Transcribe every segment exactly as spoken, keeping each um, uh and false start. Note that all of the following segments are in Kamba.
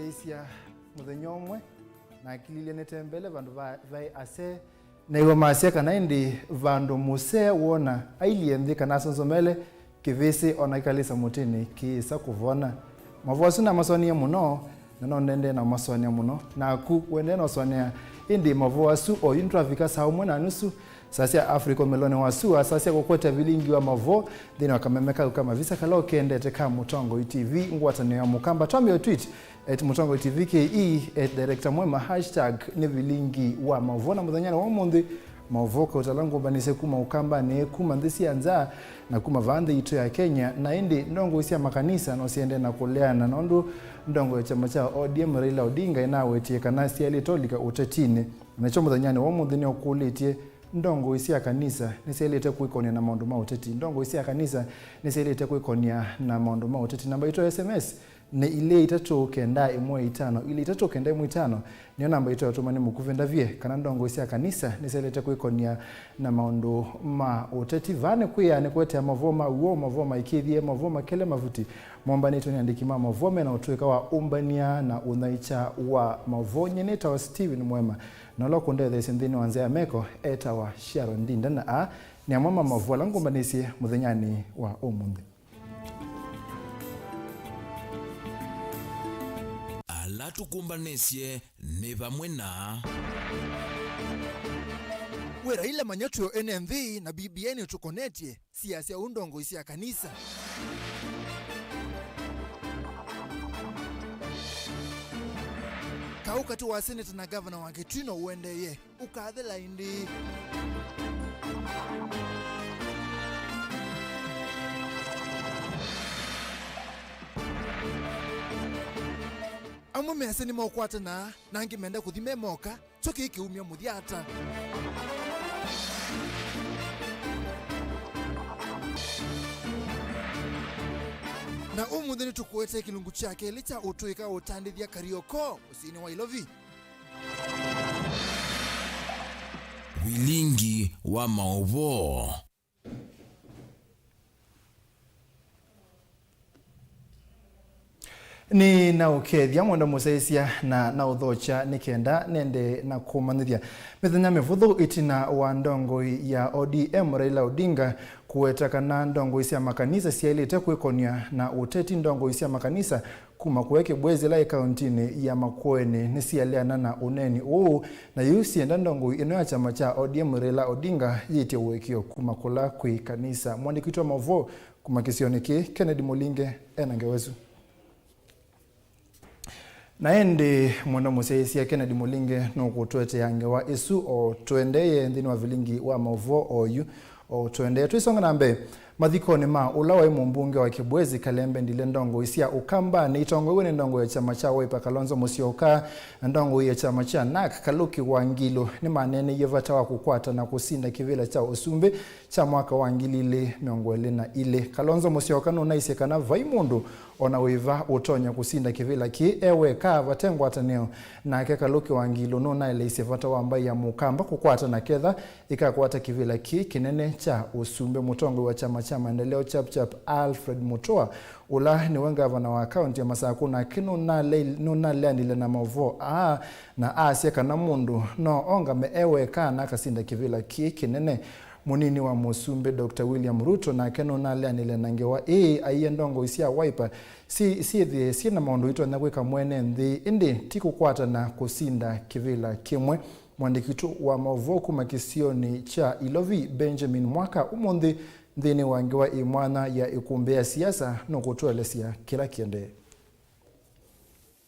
Isya mũthenya ũmwe, nakililye nĩtembele vandũ va-, vaĩ ase, naiw'a masya kana ĩndĩ vandũ mũsee wona ailyĩ nthĩ kana asonzomele, kĩvĩsĩ ona kĩkalĩsa mũtĩnĩ kĩĩsa kũvona. Mavoo asu namasũanĩie mũno, na no nendee na ũmasũanĩa mũno. Naku wendee na ũsũanĩa ĩndĩ mavoo asu oyu nĩtwavika saa ũmwe na nusu, saa sya Africa ũmĩlonĩ wa sua, saa sya kũkwetya vilingi wa mavoo nthĩnĩ wa kameme kau ka mavisa kala ũkendete ka Mũtongoi T V, ngwatanĩo ya Mũkamba. Twambĩe tweet at Mũtongoi T V K E, at director mwema, hashtag nĩ vilingi wa mavoo. Na mũthenyanĩ wa ũmũnthĩ, mavoo kautala ngũmbanĩsye kuma Ũkambanĩ, kuma nthĩ sya nza, na kuma vaa nthĩ yitũ ya Kenya. Na ĩndĩ ndongoi sya makanisa no siendee na kũleana, nũndũ ndongoi ya kyama kya O D M Raila Odinga ĩnawetie kana syaĩlĩte ũlika ũtetinĩ. Nakyo mũthenyanĩ wa ũmũnthĩ nĩũkũlĩtye, ndongoi sya kanisa nĩsyaĩlĩte kwĩkonia na maũndũ ma ũteti? Ndongoi sya kanisa nĩsyaĩlĩte kwĩkonia na maũndũ ma ũteti? Namba yitũ ya S M S nĩ ilĩ itatũ kenda ĩmwe itano, ilĩ itatũ kenda ĩmwe itano nĩyo namba yitũ ya ũtũmani mũkuvĩ. Ndavye kana ndongoi sya kanisa nĩsyaĩlĩte kwĩkonia na maũndũ ma ũteti. Vaa nĩ kwĩa nĩ kũetea mavoo ma w'o, mavoo maĩkĩĩthye, mavoo makele mavuti, mombanĩtwe nĩ andĩki ma mavoo mena ũtũĩka wa ũmbany'a na ũnyaĩĩkya wa mavoo. Nyie nĩtawa Steven Mwema, na ũla ũkũndetheesya nthĩnĩ wa nza ya meko etawa Sharon Ndinda, na aa nĩ amwe ma mavoo ala ngũmbanĩsye mũthenyanĩ wa ũmũnthĩ. Ala tũkũmbanĩsye nĩ vamwe na. Wĩra ila manyatw'o ene nthĩ na B B I nĩtũkonetye. Siasya ũu ndongoi sya kanisa. Kaũ katĩ wa seneta na gavana wa Kitui no ũendeeye. Ũkathela ĩndĩĩ? Amwe measya nĩmeũkwatana, na angĩ menda kũthi me moka. Kyo kĩĩ kĩumya mũthya ata? Na ũmũnthĩ nĩtũkũetee kĩlungu kya kelĩ kya ũtũĩka ũtandĩthya Karioko mũsyĩnĩ wa Ilovi. Vilingi wa maũvoo. Nĩ na ũkethya mwenda mũsyaĩĩsya na na ũthokya nĩ kenda nende na kũmanyĩthya. Mĩthenya mĩvũthũ ĩtina wa ndongoi ya O D M Raila Odinga kũweta kana ndongoi sya makanisa syaĩlĩte kwĩkonia na ũteti, ndongoi sya makanisa kuma kũya Kĩbwezi ĩla ĩ kaũntinĩ ya Makueni nĩsialeana na ũneeni ũũ, na yu sienda ndongoi ĩno ya kyama kya O D M Raila Odinga yĩtye ũĩkĩĩo kuma kũla kwĩ kanisa. Mũandĩki witũ wa maũvoo kuma kĩsionĩ kĩĩ, Kennedy Mũlinge, ena ngewa ĩsu. Na ĩndĩ mwenda mũsyaĩĩsya Kennedy Mũlinge nũkũtũetea ngewa ĩsu o tũendee nthĩnĩ wa vilingi wa maũvoo oyu. O tũendee twĩsonga na mbee, mathikonĩ ma ũla waĩ mũmbunge wa Kĩbwezi Kalembe Ndile, ndongoi sya Ũkambanĩ itongoew'e nĩ ndongoi ya kyama kya Wiper Kalonzo Musyoka na ndongoi ya kyama kya NARC Kaluki Wangilu nĩmaneeneie vata wa kũkwata na kũsinda kĩvĩla kya ũsumbĩ kya mwaka wa ngili ilĩ mĩongo ĩlĩ na ilĩ. Kalonzo Musyoka nũnaisye kana vai mũndũ o na wĩva ũtonya kũsinda kĩvĩla kĩĩ e weka vate ngwatanĩo nake. Kaluki Wangilu nũnaeleisye vata wa mbaĩ ya Mũkamba kũkwatana ketha ĩkakwata kĩvĩla kĩĩ kĩnene kya ũsumbĩ. Mũtongoi wa kyama kya Maendeleo Chap Chap, Alfred Mutua, ũla nĩwe ngavana wa kaũnti ya Masakũ, nake nũnale-, nũnaleanile na maũvoo aa na asya kana mũndũ no ongame e weka na akasinda kĩvĩla kĩĩ kĩnene. Mũnini wa mũsumbĩ, Doctor William Ruto, nake nũnaleanile na ngewa ĩĩ, aiye ndongoi sya Wiper syĩ-, syĩthĩe syĩ na maũndũ itonya kwĩka mwene nthĩ, ĩndĩ ti kũkwatana kũsinda kĩvĩla kĩmwe. Mwandĩki witũ wa maũvoo kuma kĩsionĩ kya Ilovi, Benjamin Mwaka, ũmũnthĩ nthĩnĩ wa ngewa ĩ mwanya ya ĩkũmbĩ ya siasa nũkũtũelesya kĩla kĩendee.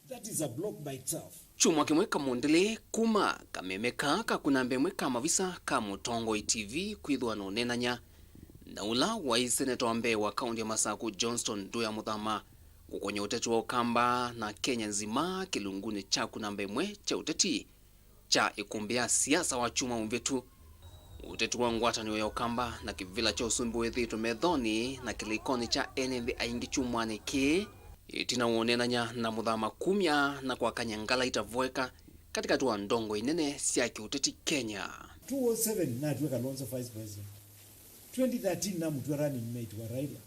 That is a block by itself. Kyumwa kĩmwe kamũndĩlĩ kuma kameme kaa ka kũnamba ĩmwe ka mavisa ka Mũtongoi T V kwĩthĩwa na ũneenany'a na ũla waĩ seneta wa mbee wa kaũnti ya Masakũ, Johnston Nduya Mũthama, kũkonya ũteti wa Ũkamba na Kenya nzima kĩlungunĩ kya kũnamba ĩmwe kya ũteti kya ĩkũmbĩ ya siasa wa kyumwa mũvĩtu. Ũteti wa ngwatanĩo ya Ũkamba na kĩvĩla kya ũsumbĩ wĩthĩĩtwe methonĩ na kĩlĩkonĩ kya ene nthĩ aingĩ kyumwanĩ kĩĩ, ĩtina wa ũneenany'a na Mũthama kumya na kwakany'a ngalaita voeka katĩkatĩ wa ndongoi nene sya kĩũteti Kenya. Two oh seven natw'a Kalonzo vice president. Twenty thirteen namũtw'a running mate wa Raila.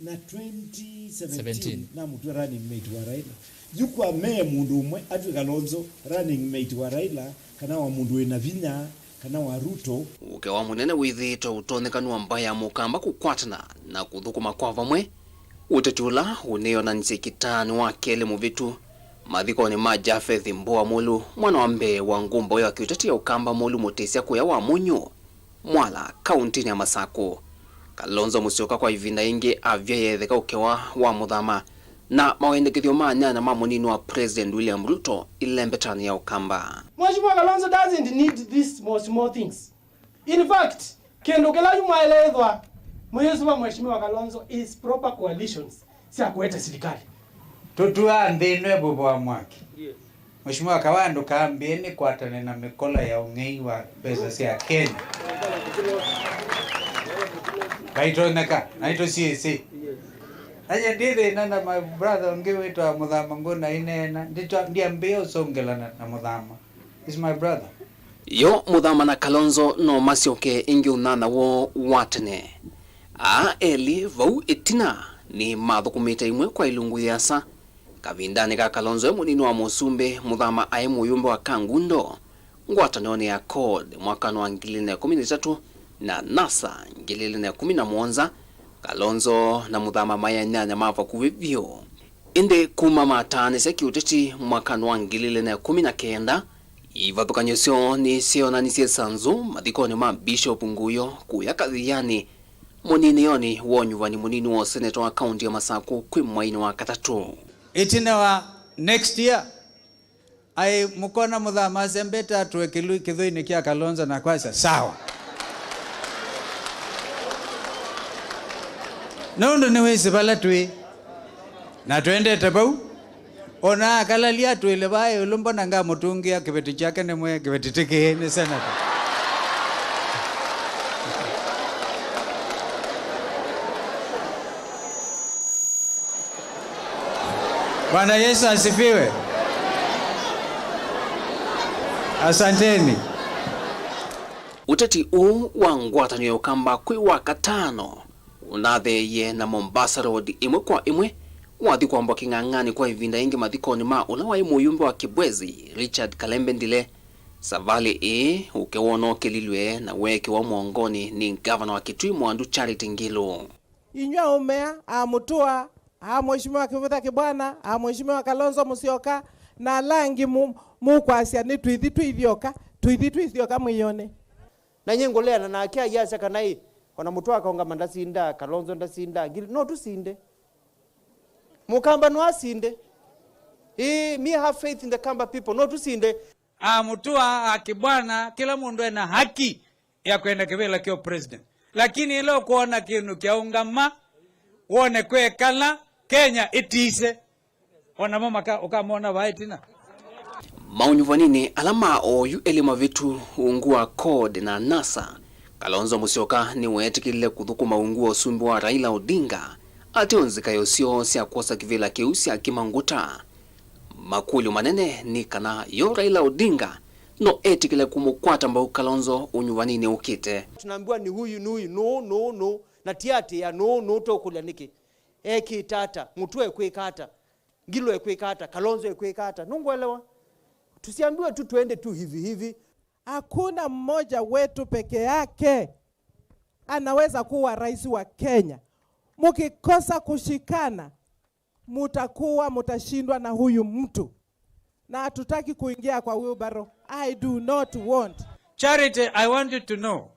Na twenty seventeen, seventeen, namũtw'a running mate wa Raila. Yu kwa me mũndũ ũmwe atw'e Kalonzo running mate wa Raila, kana wa mũndũ wĩna vinya, kana wa Ruto. Ũkewa mũnene wĩthĩĩtwe ũtonyekanu wa mbaĩ ya Mũkamba kũkwatana na kũthũkũma kwa vamwe, ũteti ũla ũneeonanisye kĩtaanĩ wa kelĩ mũvĩtu mathikonĩ ma Japheth Mbũa Mũlũ, mwana wa mbee wa ngũmbaũ ya kĩũteti ya Ũkamba Mũlũ Mũtĩsya kũya wa Mũnyũ, Mwala, kaũntĩnĩ ya Masakũ. Kalonzo Musyoka kwa ĩvinda yĩngĩ avya yetheka ũkewa wa Mũthama na mawendekethyo ma nyanya ma mũnini wa President William Ruto ĩlembetanĩ ya Ũkamba. Mheshimiwa Kalonzo doesn't need these small, small things. In fact, kĩndũ kĩla yu mwaĩle ĩthwa mũyĩsũva Mheshimiwa Kalonzo is proper coalitions sya kũete silikalĩ. Tũtũaa nthĩ ĩno ĩvũvũa mwaki. Mheshimiwa Kawa, ndũkambĩe nĩkwatane na mĩkola ya ũng'ei wa mbesa sya Kenya. Vaitonyeka, naitũ syĩsĩ. Aye ndi thĩna na my brother ũngĩ wĩtawa Mũthama ngũ na ineena, nditwa-, ndiambĩe ũsũngĩlana na Mũthama. He's my brother. Yo Mũthama na Kalonzo no masyoke ĩngĩ ũnana woo wa tene. Aa elĩ vau ĩtina nĩmathũkũmĩte ĩmwe kwa ilungu yĩasa. Kavindanĩ ka Kalonzo e mũnini wa Mũsumbĩ, Mũthama aĩ mũyũmbe wa Kangundo ngwatanĩonĩ ya CORD mwakanĩ wa ngili ilĩ na ĩkũmi na itatũ na NASA ngili ilĩ na ĩkũmi na mũonza, Kalonzo na Mũthama maĩ anyanya ma vakuvĩ vyũ. Ĩndĩ kuma mataanĩsya kĩũteti mwakanĩ wa ngili ilĩ na ĩkũmi na kenda, ivathũkany'o syoo nĩsyeeonanisye sanzu mathikonĩ ma Bishop Nguyo kũya Kathianĩ, mũninĩonĩ wa ũnyuvani mũnini wa ũseneta wa kaũntĩ ya Masakũ kwĩ mwainĩ wa katatũ. Ĩtina wa next year, aĩ mũkona Mũthama asembete atũe kĩlu-, kĩthũinĩ kya Kalonzo na kwasya, "Sawa." Nũndũ nĩwĩsĩ vala twĩ. Na twendete vau. Ona akalalia atwĩle vaa ĩũlũ, mbona ngamũtũngĩa kĩveti kyake nĩmwe kĩveti tĩkĩĩ nĩ senata. Bwana Yesu asifiwe. Asanteni. Ũteti ũũ wa ngwatanĩo ya Ũkamba kwĩ wa katano ũnatheeie na Mombasa Road ĩmwe kwa ĩmwe wathi kwambwa kĩng'ang'anĩ kwa ĩvinda yĩngĩ mathikonĩ ma ũla waĩ mũyũmbe wa Kibwezi, Richard Kalembe Ndile. Savalĩ ĩĩ ũkewa ũnokelilw'e na weekĩwa mũongonĩ nĩ ngavana wa Kitui Mwandu Charity Ngilu. Inyw'a ũmea, amũtũa, a Mheshimiwa Kĩvũtha Kĩbwana, a Mheshimiwa Kalonzo Musyoka, na ala angĩ mu-, mũkwasya nĩ tũithi twĩ ithyoka, tũithi twĩ ithyoka mwĩone. Na nyie ngũleana nake ayasya kana ĩ, ona Mũtũa akaũngama ndasinda, Kalonzo ndasinda, Ngilu, no tũsinde. Mũkamba no asinde. Ĩĩ, me have faith in the Kamba people, no tũsinde. A Mũtũa, a Kĩbwana, kĩla mũndũ ena haki ya kwenda kĩvĩla kya president. Lakini ĩla ũkwona kĩndũ kyaũngama, wone kwekala, Kenya ĩtise. O namo maka-, ũkamona vaa ĩtina. Maũnyuvaninĩ ala ma oyu elĩ mavĩtu ungu wa CORD na NASA, Kalonzo Musyoka nĩweetĩkĩlile kũthũkũma ungu wa ũsumbĩ wa Raila Odinga ateo nzikaĩo syoo sya kwosa kĩvĩla kĩu sya kĩmangũta. Makũlyo manene nĩ kana yo Raila Odinga no etĩkĩle kũmũkwata mbau Kalonzo ũnyuvaninĩ ũkĩte. Tunaambiwa ni huyu, ni huyu, no, no, no. Na ti ati ya no, no, tũkũlya nĩkĩ? Ekĩte ata? Mũtũa ekwĩka ata? Ngilu ekwĩka ata? Kalonzo ekwĩka ata? Nũngũelewa? Tusiambiwe tu twende tu hivi hivi. Hakuna mmoja wetu peke yake anaweza kuwa rais wa Kenya. Mkikosa kushikana, mutakuwa, mutashindwa na huyu mtu. Na hatutaki kuingia kwa wheelbarrow. I do not want. Charity, I want you to know,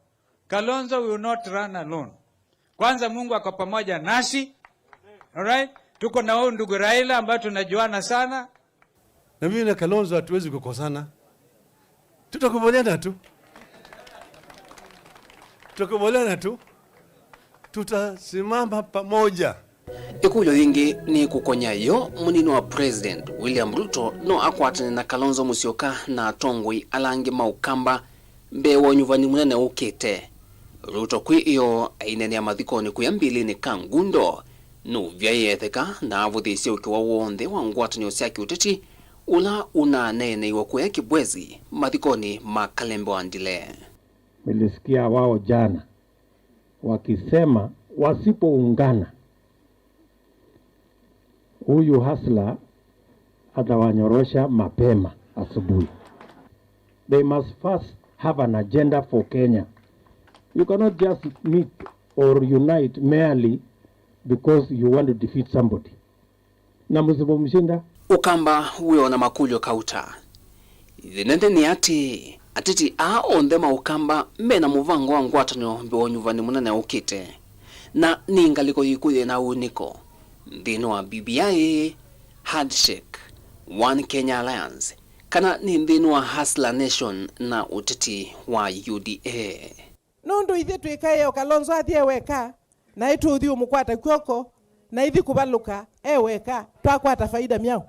Kalonzo will not run alone. Kwanza, Mungu ako pamoja nasi. All right? Tuko na huyu ndugu Raila ambaye tunajuana sana. Na mimi na Kalonzo hatuwezi kukosana. Tutakubaliana tu. Tutakubaliana tu. Tutasimama pamoja. Ĩkũlyo yĩngĩ nĩ kũkonya yo mũnini wa President William Ruto no akwatane na Kalonzo Musyoka na atongoi ala angĩ ma Ũkamba mbee wa ũnyuvani mũnene ũkĩte. Ruto kwĩ ĩoo aineenea mathikonĩ kũya Mbilini Kangundo, nũvyaĩe etheka na avũthĩĩsye ũkĩwa w'onthe wa ngwatanĩo sya kĩũteti ũla ũnaneeneiwe kũya Kibwezi mathikonĩ ma Kalembe wa Ndile. Nilisikia wao jana wakisema wasipoungana, Huyu hustler atawanyorosha mapema asubuhi. They must first have an agenda for Kenya. You cannot just meet or unite merely because you want to defeat somebody. Na mũsipomshinda. Ũkamba wĩona makũlyo kauta. Ĩthĩnene nĩ atĩ, ateti aa onthe ma Ũkamba mena mũvango wa ngwatanĩo mbee wa ũnyuvani mũnene ũkĩte. Na nĩ ngalĩko yĩkũ yĩna ũnĩko nthĩnĩ wa B B I, handshake, One Kenya Alliance, kana nĩ nthĩnĩ wa Hustler Nation na ũteti wa U D A? Nũndũ ithyĩ twĩkaĩe o Kalonzo athi e weka, na ĩtũthi ũmũkwata kw'oko, na ithi kũvalũka e weka, twakwata faida myaũ?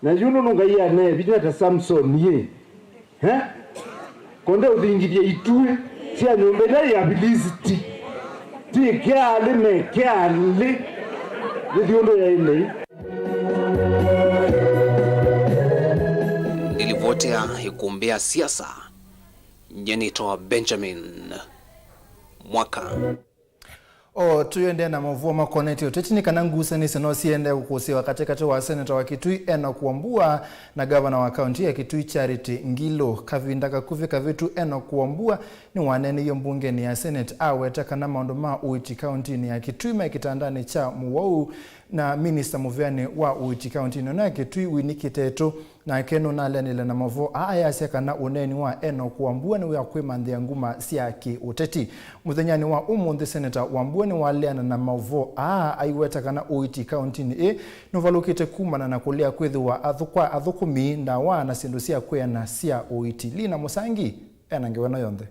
Na yu nũndũ Ngai anee vinya ta Samson yĩ, eh? Konde ũthingithye ituĩ sya nyũmba ĩla ya Vilisiti. Ti kealĩ me kealĩ. Nĩthi ũndũ yaĩlei. Ndilivotea ikumbĩ ya siasa, nyenĩtwa Benjamin Mwaka. O tũiendee na maũvoo makonetye ũteti, nĩ kana ngusanĩsyo no siendee kũkũsĩĩwa katĩ katĩ wa seneta wa Kitui Enock Wambua na ngavana wa kaunti ya Kitui Charity Ngilu. Kavinda kakuvĩ kavĩtu, Enock Wambua nĩwaneeneie mbungenĩ ya Senate aweta kana maũndũ ma ũiiti kauntinĩ ya Kitui me kĩtandanĩ kya mũwau, na minista mũveanĩ wa ũiiti kauntinĩ ĩno ya Kitui Winnie Kiteto nake nũnaleanile na maũvoo aa ayasya kana ũneeni wa Enock Wambua nĩ wa kwĩmanthĩa nguma sya kĩ-ũteti. Mũthenyanĩ wa ũmũnthĩ, Seneta Wambua nĩwaleana na maũvoo aa aiweta kana ũiiti kauntinĩ ĩĩ nũvalũkĩte kumana na kũlea kwĩthĩwa athũ-, kwa athũkũmi, ndawa na syĩndũ sya kwĩana sya ũiiti. Lina Mũsangi ena ngewa ĩno yonthe.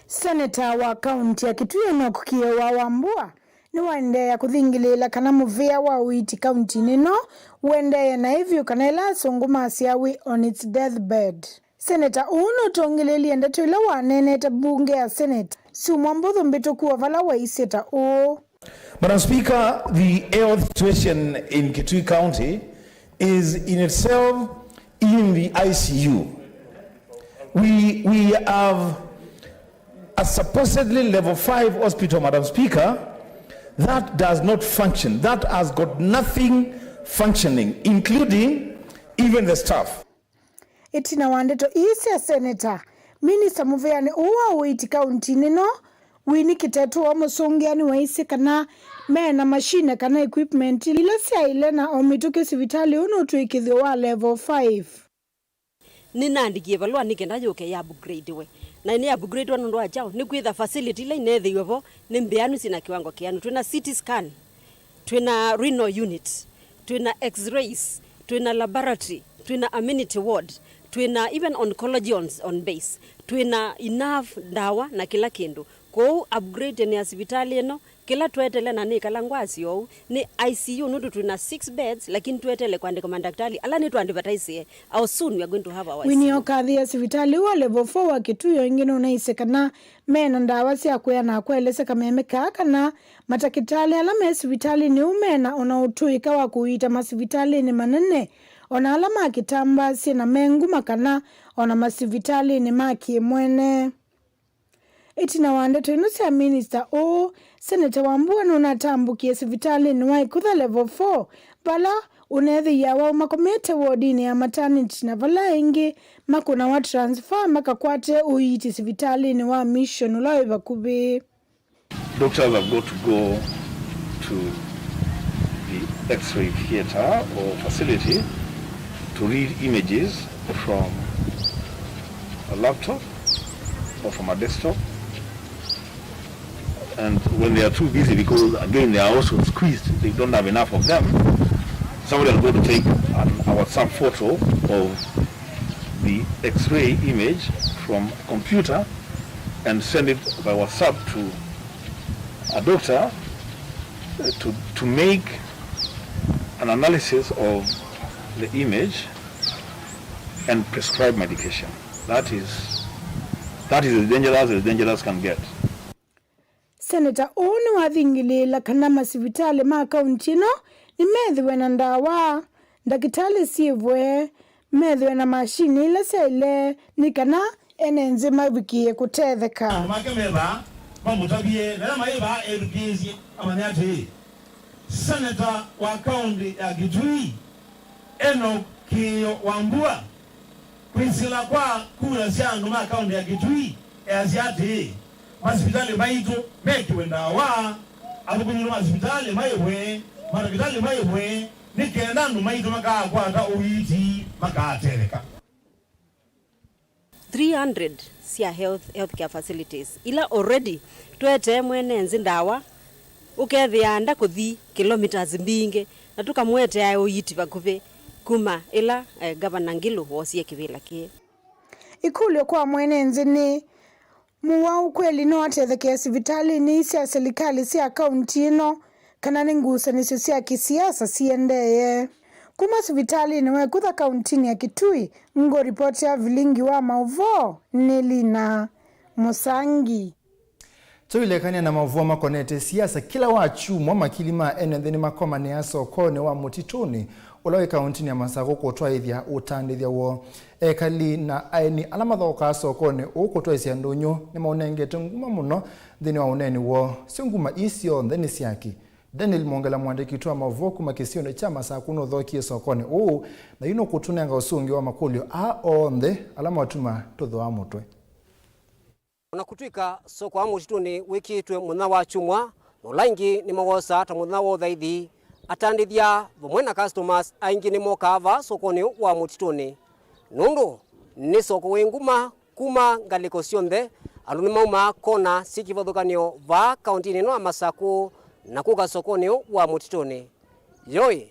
Seneta wa kaunti ya Kitui Enock Kĩewa Wambua nĩwaendeea kũthingĩlĩĩla kana mũvĩa wa ũiiti kauntinĩ ĩno ũendeee naĩ vyũ kana ĩla asũngũ masyaa wĩ on its deathbed. Seneta ũũ nũtongeleelie ndeto ila waneenete mbunge ya Senate syumwa mbũthũ mbĩtũku, o vala waisye ta ũũ. Madam Speaker, the health situation in Kitui County is in itself in the I C U. We, we have a supposedly level five hospital, Madam Speaker, that does not function, that has got nothing functioning, including even the staff. Ĩtina wa ndeto ii sya seneta, minista mũvĩanĩ ũũ wa ũiiti kauntinĩ ĩno, Winnie Kiteto wa Mũsũngĩani waisye kana me na mashine kana equipment ila syaĩle na o mĩtũkĩ sivitalĩ ũũ nũtw'ĩkĩthw'e wa level five. Nĩnaandĩkie valũa nĩ kenda yũke ya upgrade we. Na nĩ upgrade we nũndũ wa kyaũ? Nĩ kwĩtha facility ila ineethĩiwe vo nĩ mbĩanu, syĩ na kĩwango kĩanu. Twĩ na C T scan, twĩ na renal unit, twĩ na x-rays, twĩ na laboratory, twĩ na amenity ward, twĩ na even oncology on, on base, twĩ na enough ndawa na kĩla kĩndũ. Kwoou upgrade nĩ ya sivitalĩ ĩno, kĩla tweteele, na nĩkala ngwasya ũu, nĩ I C U, nũndũ twĩ na six beds, lakini tweteele kũandĩka mandakitali ala nĩtũandivataisĩe. How soon we are going to have our Winnie I C U? Okathĩa sivitalĩ wa level four wa Kitui o ĩngĩ nũnaisye kana me na ndawa sya kwĩana na kwaelesya kameme kaa kana matakĩtalĩ ala me sivitalĩnĩ ũũ me na ona ũtũĩka wa kũiita masivitalĩnĩ manene, ona ala ma kĩtambaa syĩ na me nguma kana ona masivitalĩnĩ ma kĩ-mwene. Ĩtina wa ndeto ino sya minista ũũ, Seneta Wambua nũnatambũkie sivitalĩnĩ wa Ĩkutha Level four, vala ũneethĩie awau makomete wodinĩ ya maternity na vala aingĩ makũnawa transfer makakwate ũiiti sivitalĩnĩ wa Mission ũla wĩ vakuvĩ. Doctors have got to go to the X-ray theater or facility to read images from a laptop or from a desktop. And when they are too busy, because again they are also squeezed, they don't have enough of them, somebody has got to take an, a WhatsApp photo of the X-ray image from a computer and send it by WhatsApp to a doctor, uh, to, to make an analysis of the image and prescribe medication. That is, that is as dangerous as dangerous can get. Seneta ũũ nĩwathingĩlĩĩla kana masivitalĩ ma kaunti ĩno nĩmethĩwe na ndawa, ndakĩtalĩ syĩvwe, methĩwe na mashini ila syaĩle nĩ kana ene nthĩ mavikĩe kũtetheka. Andũ make me vaa mamũtavye, na ala maĩ vaa ethukĩĩsye, amanye atĩĩ, Seneta wa kaũntĩ ya Kitui, Enoch Kĩĩo Wambua, kwĩsĩla kwa kura sya andũ ma kaũntĩ ya Kitui, easya atĩĩ, masivitalĩ maitũ mekĩwe ndawa, athũkũmi ma sivitalĩ maĩvwe, mandakĩtalĩ maĩvwe, nĩ kenda andũ maitũ makaakwata ũiiti makaatetheka. Three hundred sya health, healthcare facilities ila already twetee mwene nzĩ ndawa, ũkethĩa anda kũthi kilometres mbingĩ, na tũkamũetea ũiiti vakuvĩ kuma ĩla, eh, Ngavana Ngilu woosie kĩvĩla kĩĩ. Ĩkũlyo kwa mwene nzĩ nĩ, Mũwau kweli no atethekee sivitalĩnĩ ii sya silikalĩ sya kaunti ĩno, kana nĩ ngusanĩsyo sya kĩsiasa siendee? Kuma sivitalĩnĩ wa Ĩkutha kauntinĩ ya Kitui, ngũripotĩa vilingi wa maũvoo nĩ Lina Mũsangi. Tũilekany'a na maũvoo makonete siasa. Kĩla wa kyumwa, makili ma ene nthĩ nĩmakomanĩaa sokonĩ wa Mũtitũnĩ, ũla wĩ kauntinĩ ya Masakũ, kũtwaĩthya ũtandĩthya woo. Ekali na aeni ala mathookaa sokonĩ ũũ kũtwaĩsya ndũnyũ nĩmaũnengete nguma mũno nthĩnĩ wa ũneeni woo. Syo nguma ii syonthe nĩ syaki? Daniel Mwongela, mũandĩki witũ wa maũvoo kuma kĩsionĩ kya Masakũ, nũthookie sokonĩ ũũ, na yu nũkũtũnenga ũsũngĩo wa makũlyo aa onthe ala matuma tũthũa mũtwe. O na kũtw'ĩka soko wa Mũtitũnĩ wĩkĩĩtwe mũthenya wa kyumwa, na ũla ĩngĩ nĩmawosaa ta mũthenya wa ũthaithi, atandĩthya vamwe na customers aingĩ nĩmokaa vaa sokonĩ wa Mũtitũnĩ, nũndũ nĩ soko wĩ nguma. Kuma ngalĩko syonthe, andũ nĩmaumaa kona syĩ kĩvathũkany'o vaa kaũntinĩ ĩno ya Masakũ na kũka sokonĩ ũũ wa Mũtitũnĩ. Yoĩ,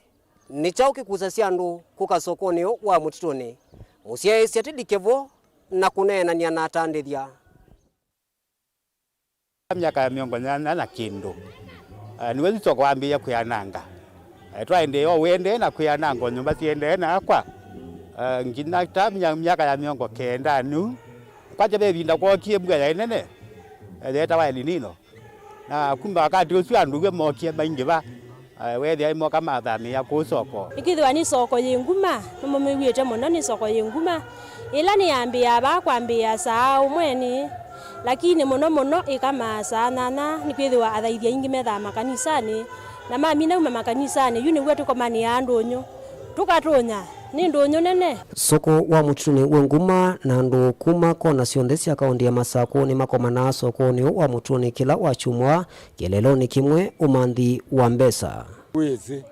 nĩ kyaũ kĩkusasya andũ kũka sokonĩ ũũ wa Mũtitũnĩ? Mũsyaĩĩsya ti ndikevo na kũneenany'a na atandĩthya. Myaka ya mĩongo nyanya na kĩndũ, eh, nĩw'o yu soko wambĩĩe kwĩananga. Eh, twaendee o ũendee na kwĩananga, o nyũmba siendee na akwa, eh, nginya ta mya-, myaka ya mĩongo kenda nĩu. Kwakya ve ĩvinda kwookie mbua yaĩ nene, eh, yeetawa El Nino. Na kuma wakati ũsu andũ w'o mookie maingĩva. Weethĩa ĩmoka mathamĩĩa kũu soko. Nĩkwĩthĩwa nĩ soko yĩ nguma, nĩmũmĩw'ĩte mũno, nĩ soko yĩ nguma. Ĩla nĩyambĩĩaa vaa kwambĩĩa saa ũmwe nĩ, lakini mũno mũno ĩkamaa saa nyanya, nĩkwĩthĩwa athaithi aingĩ methaa makanisanĩ, na mamina uma makanisanĩ, yu nĩw'o tũkomanĩaa ndũnyũ, tũkatũnya. Nĩ ndũnyũ nene. Soko wa Mũtitũnĩ wĩ nguma, na andũ kuma kona syonthe sya kaũntĩ ya Masakũ nĩmakomanaa sokonĩ ũũ wa Mũtitũnĩ kĩla wa kyumwa, kĩeleelonĩ kĩmwe, ũmanthi wa mbesa. Wĩsĩ,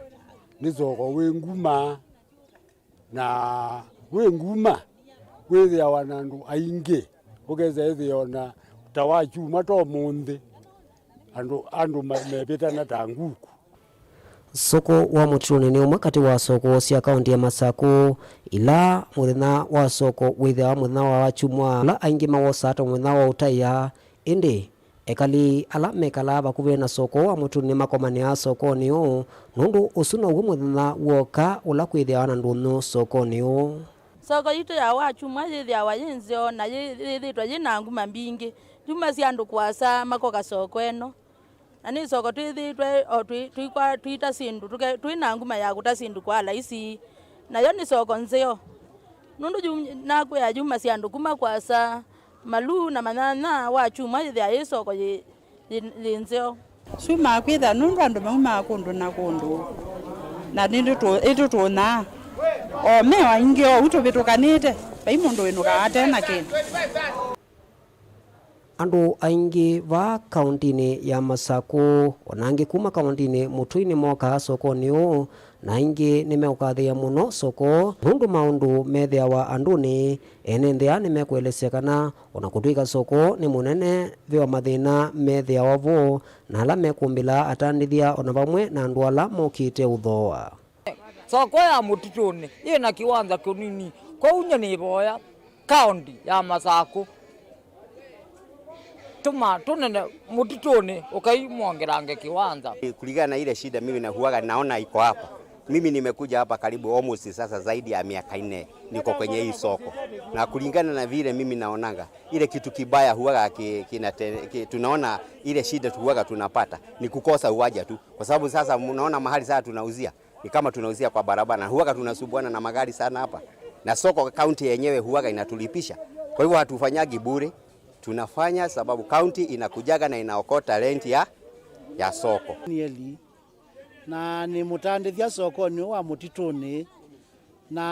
nĩ soko wĩ nguma, na wĩ nguma wĩthĩawa na andũ aingĩ, ũkesa ĩthĩa o na ta wa kyumwa ta ũmũnthĩ, andũ, andũ me-, mevĩtana ta nguku. Soko wa Mũtitũnĩ nĩ ũmwe katĩ wa soko sya kaũntĩ ya Masakũ, ila mũthenya wa soko wĩthĩawa mũthenya wa wakyumwa, ala aingĩ mawosaa ta mũthenya wa ũtaĩa. Ĩndĩ, ekali ala mekalaa vakuvĩ na soko wa Mũtitũnĩ nĩmakomanĩaa sokonĩ ũũ, nũndũ ũsu now'o mũthenya w'oka ũla kwĩthĩawa na ndũnyũ sokonĩ ũũ. Soko yitũ ya wakyumwa yĩthĩawa yĩ nzeo na yĩ-, yĩthĩĩtwe yĩ na nguma mbingĩ. Yuma sya andũ kũasa makoka soko ĩno. Na nĩ soko twĩthĩĩtwe o twĩ-, twĩkwa-, twĩta syĩndũ, tũke-, twĩ na nguma ya kũta syĩndũ kwa laisi. Nayo nĩ soko nzeo. Nũndũ yu-, nakwĩa yumasya andũ kuma kũasa, maluu na manyanya wa kyumwa yĩthĩaa yĩ soko yĩ, yĩ, yĩ nzeo. Syumaa kwĩthĩa nũndũ andũ maumaa kũndũ na kũndũ, na nĩtũtũ-, ĩtũtũnyaa. O me o aingĩ oou tũvĩtũkanĩte, vai mũndũ wĩnũkaa ate na kĩndũ. Andũ aingĩ vaa kaũntĩnĩ ya Masakũ, o na angĩ kuma kaũntĩnĩ Mũtũi nĩmokaa sokonĩ ũũ, na aingĩ nĩmeũkathĩĩa mũno soko nũndũ maũndũ methĩawa andũnĩ. Ene nthĩ aa nĩmekũelesya kana o na kũtw'ĩka soko nĩ mũnene, ve o mathĩna methĩawa vo, na ala mekũmbĩla atandĩthya o na vamwe na andũ ala mokĩte ũthooa. Soko ya Mũtitũnĩ yĩ na kĩwanza kĩnini, kwoou nyie nĩvoya kaũnti ya Masakũ tũma tũnene Mũtitũnĩ ũkai mwongelange kĩwanza. Kulingana na ile shida mimi na huwaga naona iko hapa, mimi nimekuja hapa karibu almost sasa zaidi ya miaka nne niko kwenye hii soko, na kulingana na vile mimi naonanga, ile kitu kibaya huwaga ki, kinate, ki, tunaona ile shida tu huwaga tunapata ni kukosa uwanja tu, kwa sababu sasa mnaona mahali sasa tunauzia ni kama tunauzia kwa barabara, na huwaga tunasumbuana na magari sana hapa, na soko kaunti yenyewe huwaga inatulipisha. Kwa hivyo hatufanyagi bure, tunafanya sababu kaunti inakujaga na inaokota rent ya, ya soko. Nearly Na nĩ mũtandĩthya sokonĩ ũũ wa mũtitũnĩ. Na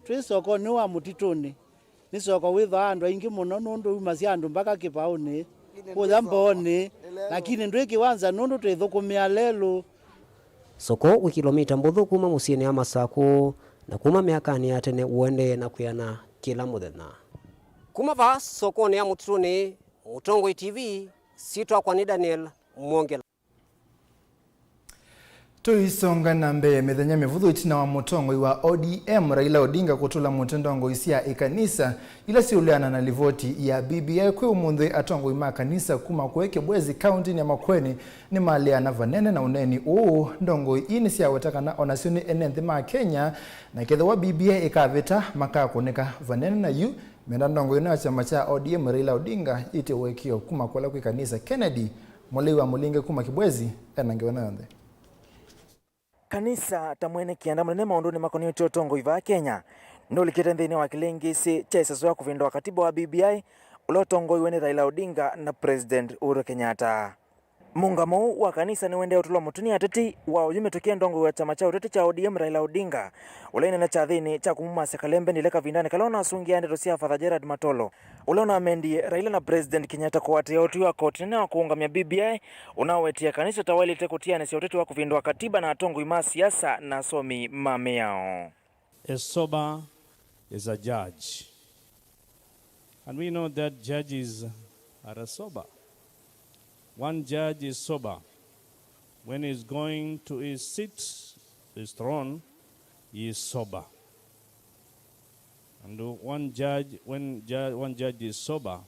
twĩ sokonĩ ũũ wa mũtitũnĩ, nĩ soko wĩthwaa andũ aingĩ mũno nũndũ umasya andũ mpaka kĩpaũnĩ, kũya mboonĩ, lakini ndwĩ kĩwanza nũndũ twĩthũkũmĩa lelũ. Soko wĩ kilomita mbũthũ kuma mũsyĩnĩ ya Masakũ, na kuma myakanĩ ya tene ũendee na kwĩana kĩla mũthenya. Kuma vaa sokonĩ ya mũtitũnĩ, Mũtongoi T V, syĩtwa yakwa nĩ Daniel Mwongela. Tũisonga na mbee, mĩthenya mĩvũthũ ĩtina wa mũtongoi wa O D M Raila Odinga kũtũla mũtĩ ndongoi sya ĩkanisa ila siũleana na livoti ya B B I, kwĩ ũmũnthĩ atongoi ma kanisa kuma kũĩ Kibwezi kauntinĩ ya Makueni nĩmaleana vanene na ũneeni ũũ. Ndongoi ii nĩsyaweta kana onasyo nĩ ene nthĩ ma Kenya, na kethĩwa B B I ĩkavĩta, makakũnĩka vanene na yu. Menda ndongoi ĩno ya kyama kya O D M Raila Odinga yĩtye ũekeo kuma kũla kwĩ kanisa. Kennedy Mũlei wa Mũlinge kuma Kibwezi ena ngewa ĩno yonthe. Kanisa ta mwene kĩanda mũnene maũndũnĩ makonetye ũtongoi vaa Kenya, nũlikĩte nthĩnĩ wa kĩlĩngĩsĩ kya ĩseso ya kũvĩndũa katiba wa B B I, ũla ũtongoiwe nĩ Raila Odinga na President Uhuru Kenyatta. Mũũngamo ũũ wa kanisa nĩũendee ũtũlwa mũtĩ nĩ ateti, wa oyu mĩtũkĩ e ndongoi wa kyama kya ũteti kya O D M Raila Odinga, ũla ĩnene kyathĩnĩ kya kũmumasya kalembe ndile kavindanĩ kala ũnasũngĩaa ndeto sya Father Gerald Matolo, ũla ũnamendie Raila na President Kenyatta kũatĩĩa ũtwi wa koti nene wa kũũngamya B B I, ũnawetie kanisa ta waĩlĩte kũtianĩsya ũteti wa kũvĩndũa katiba na atongoi ma siasa na asomi ma mĩao. A sober is a judge. And we know that judges are a sober. One judge is sober. When he's going to his seat, his throne, he is sober. And one judge, when ju-, one judge is sober,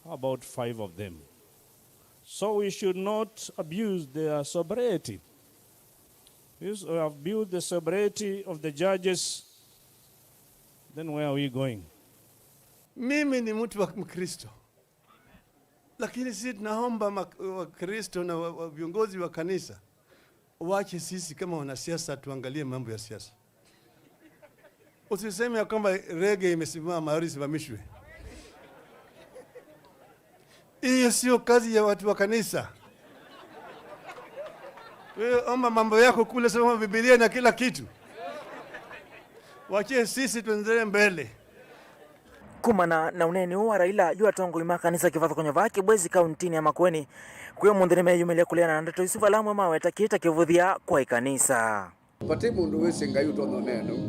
how about five of them? So we should not abuse their sobriety. If we abuse the sobriety of the judges, then where are we going? Mimi ni mtu wa Mkristo, lakini sisi tunaomba mak-, Wakristo na wa-, wa-, viongozi wa kanisa wache sisi kama wanasiasa tuangalie mambo ya siasa. Usiseme ya kwamba rege imesimama, isimamishwe. Hiyo sio kazi ya watu wa kanisa. Wewe omba mambo yako kule, soma Biblia na kila kitu. Wachie sisi tuendelee mbele. Kumana na ũneeni ũũ wa Raila yu atongoi ma kanisa kĩvathũkany'o vaa Kibwezi kauntinĩ ya Makueni, kwĩ ũmũnthĩ nĩmeyumĩlya kũleana na ndeto isu, vala amwe maweta kĩĩ ta kĩvũthya kwa ĩkanisa. Vati mũndũ wĩsĩ Ngai ũtonya ũneena ũu.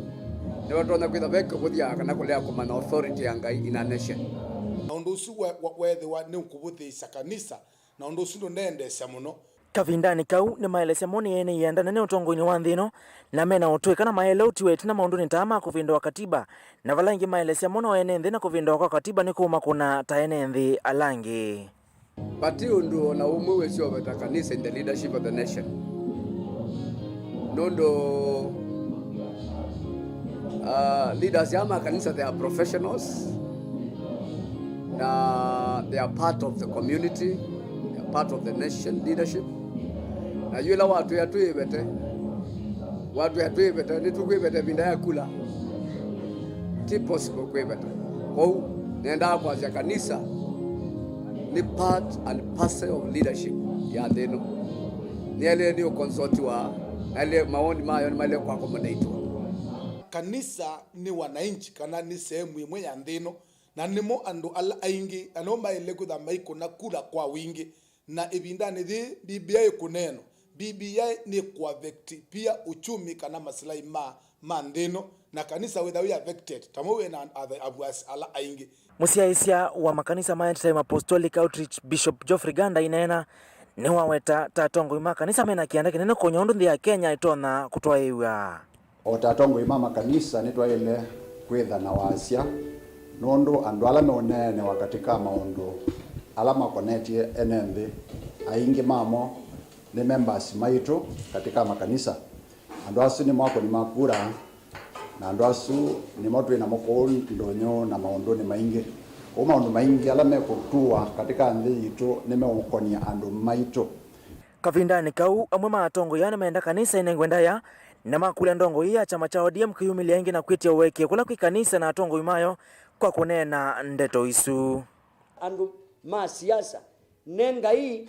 Nĩwatonya kwĩtha ve kĩvũthya kana kũlea kũmanya authority ya Ngai in a nation. Na ũndũ ũsu we-, we-, weethĩwa nĩũkũvũthĩĩsya kanisa, na ũndũ ũsu ndũneendeesya mũno. Kavindanĩ kau, nĩmaelesya monĩ ene ianda nene ũtongoinĩ wa nthĩ ĩno, na mena ũtw'ĩka na maele ũtiwa ĩtina maũndũnĩ ta aa ma kũvĩndũa katiba, na vala ĩngĩ maelesya monĩ o ene nthĩ na kũvĩndũa kwa katiba nĩkũũmakũna ta ene nthĩ ala angĩ. Vati ũndũ o na ũmwe wĩsĩ ũveta kanisa in the leadership of the nation. Nũndũ, uh, leaders aa ma kanisa, they are professionals, na they are part of the community, they are part of the nation leadership. Na yu ĩla watwĩa twĩvete, watwĩa twĩvete, nĩtũkwĩvete ĩvinda ya kula. Ti possible kwĩveta. Kwoou, nendaa kwasya kanisa nĩ part and parcel of leadership ya nthĩ ĩno. Nĩyaĩlĩte nĩ ũkonsotiwa, na yaĩlĩte mawoni mayo nĩmaĩlĩte kũakomonetiwa. Kanisa nĩ wananchi, kana nĩ sehemu ĩmwe ya nthĩ ĩno, na nĩmo andũ ala aingĩ, na nĩmo maĩle kwĩthwa maikũna kura kwa wingĩ. Na ĩvindanĩ yĩĩ B B I ĩkũneenwa, B B I nĩ kũaffect pia uchumi kana masilahi ma, ma nthĩ ĩno, na kanisa wĩtha wĩ affected, ta mo wĩ na athe-, avuasi ala aingĩ. Mũsyaĩĩsya wa makanisa ma End Time Apostolic Outreach, Bishop Geoffrey Ganda aineena, nĩwaweta ta atongoi ma kanisa mena kĩanda kĩnene kũny'a ũndũ nthĩ ya Kenya ĩtonya kũtwaĩĩw'a. O ta atongoi ma makanisa, nĩtwaĩle kwĩtha na wasya, nũndũ andũ ala meũneenewa katĩ ka maũndũ ala makonetye ene nthĩ, aingĩ mamo nĩ members maitũ katĩ ka makanisa. Andũ asu nĩmo akũni ma kura, na andũ asu nĩmo twĩ namo kũu ndũnyũ na maũndũnĩ maingĩ. Kwoou maũndũ maingĩ ala mekũtuwa katĩ ka nthĩ yitũ nĩmeũkonia andũ maitũ. Kavindanĩ kau, amwe ma atongoi aa nĩmeenda kanisa ĩnengwe ndaĩa, na makũlya ndongoi ya kyama kya O D M kwĩyumĩlya ĩngĩ na kwĩtya ũekeo kũla kwĩ kanisa na atongoi mayo kwa kũneena ndeto isu. Andũ ma siasa, nengai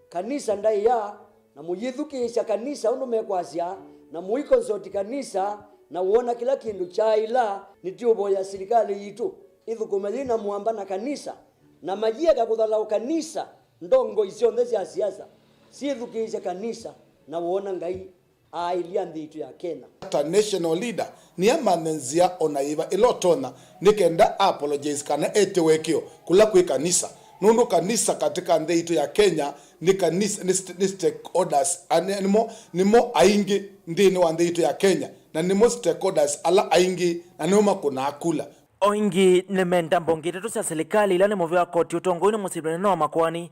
kanisa ndaĩa Na mũyĩthukĩĩsya kanisa ũndũ mekwasya, na mũikonsoti kanisa, na wona kĩla kĩndũ kyaaĩla, nĩtũũvoya silikalĩ yitũ ĩthũkũme yĩ na mũamba na kanisa, na mayĩeka kũthalaũ kanisa, ndongoi syonthe sya siasa syĩthukĩĩsye kanisa, na wona Ngai aaĩlya nthĩ yitũ ya Kenya. Ta national leader, nĩamanthe nzĩa o na yĩva ĩla ũtonya nĩ kenda a apologize kana ete ũekeo kũla kwĩ kanisa, nũndũ kanisa katika nthĩ yitũ ya Kenya nĩ kanisa, nĩ st-, nĩ stakeholders, a, nĩ, nĩmo, nĩmo aingĩ nthĩnĩ wa nthĩ yitũ ya Kenya, na nĩmo stakeholders ala aingĩ, na nĩmo makũnaa kula. O ĩngĩ nĩmenda mbonge itatũ sya silikalĩ ila nĩ mũvea wa koti ũtongoi nĩ mũsili mũnene wa makoani,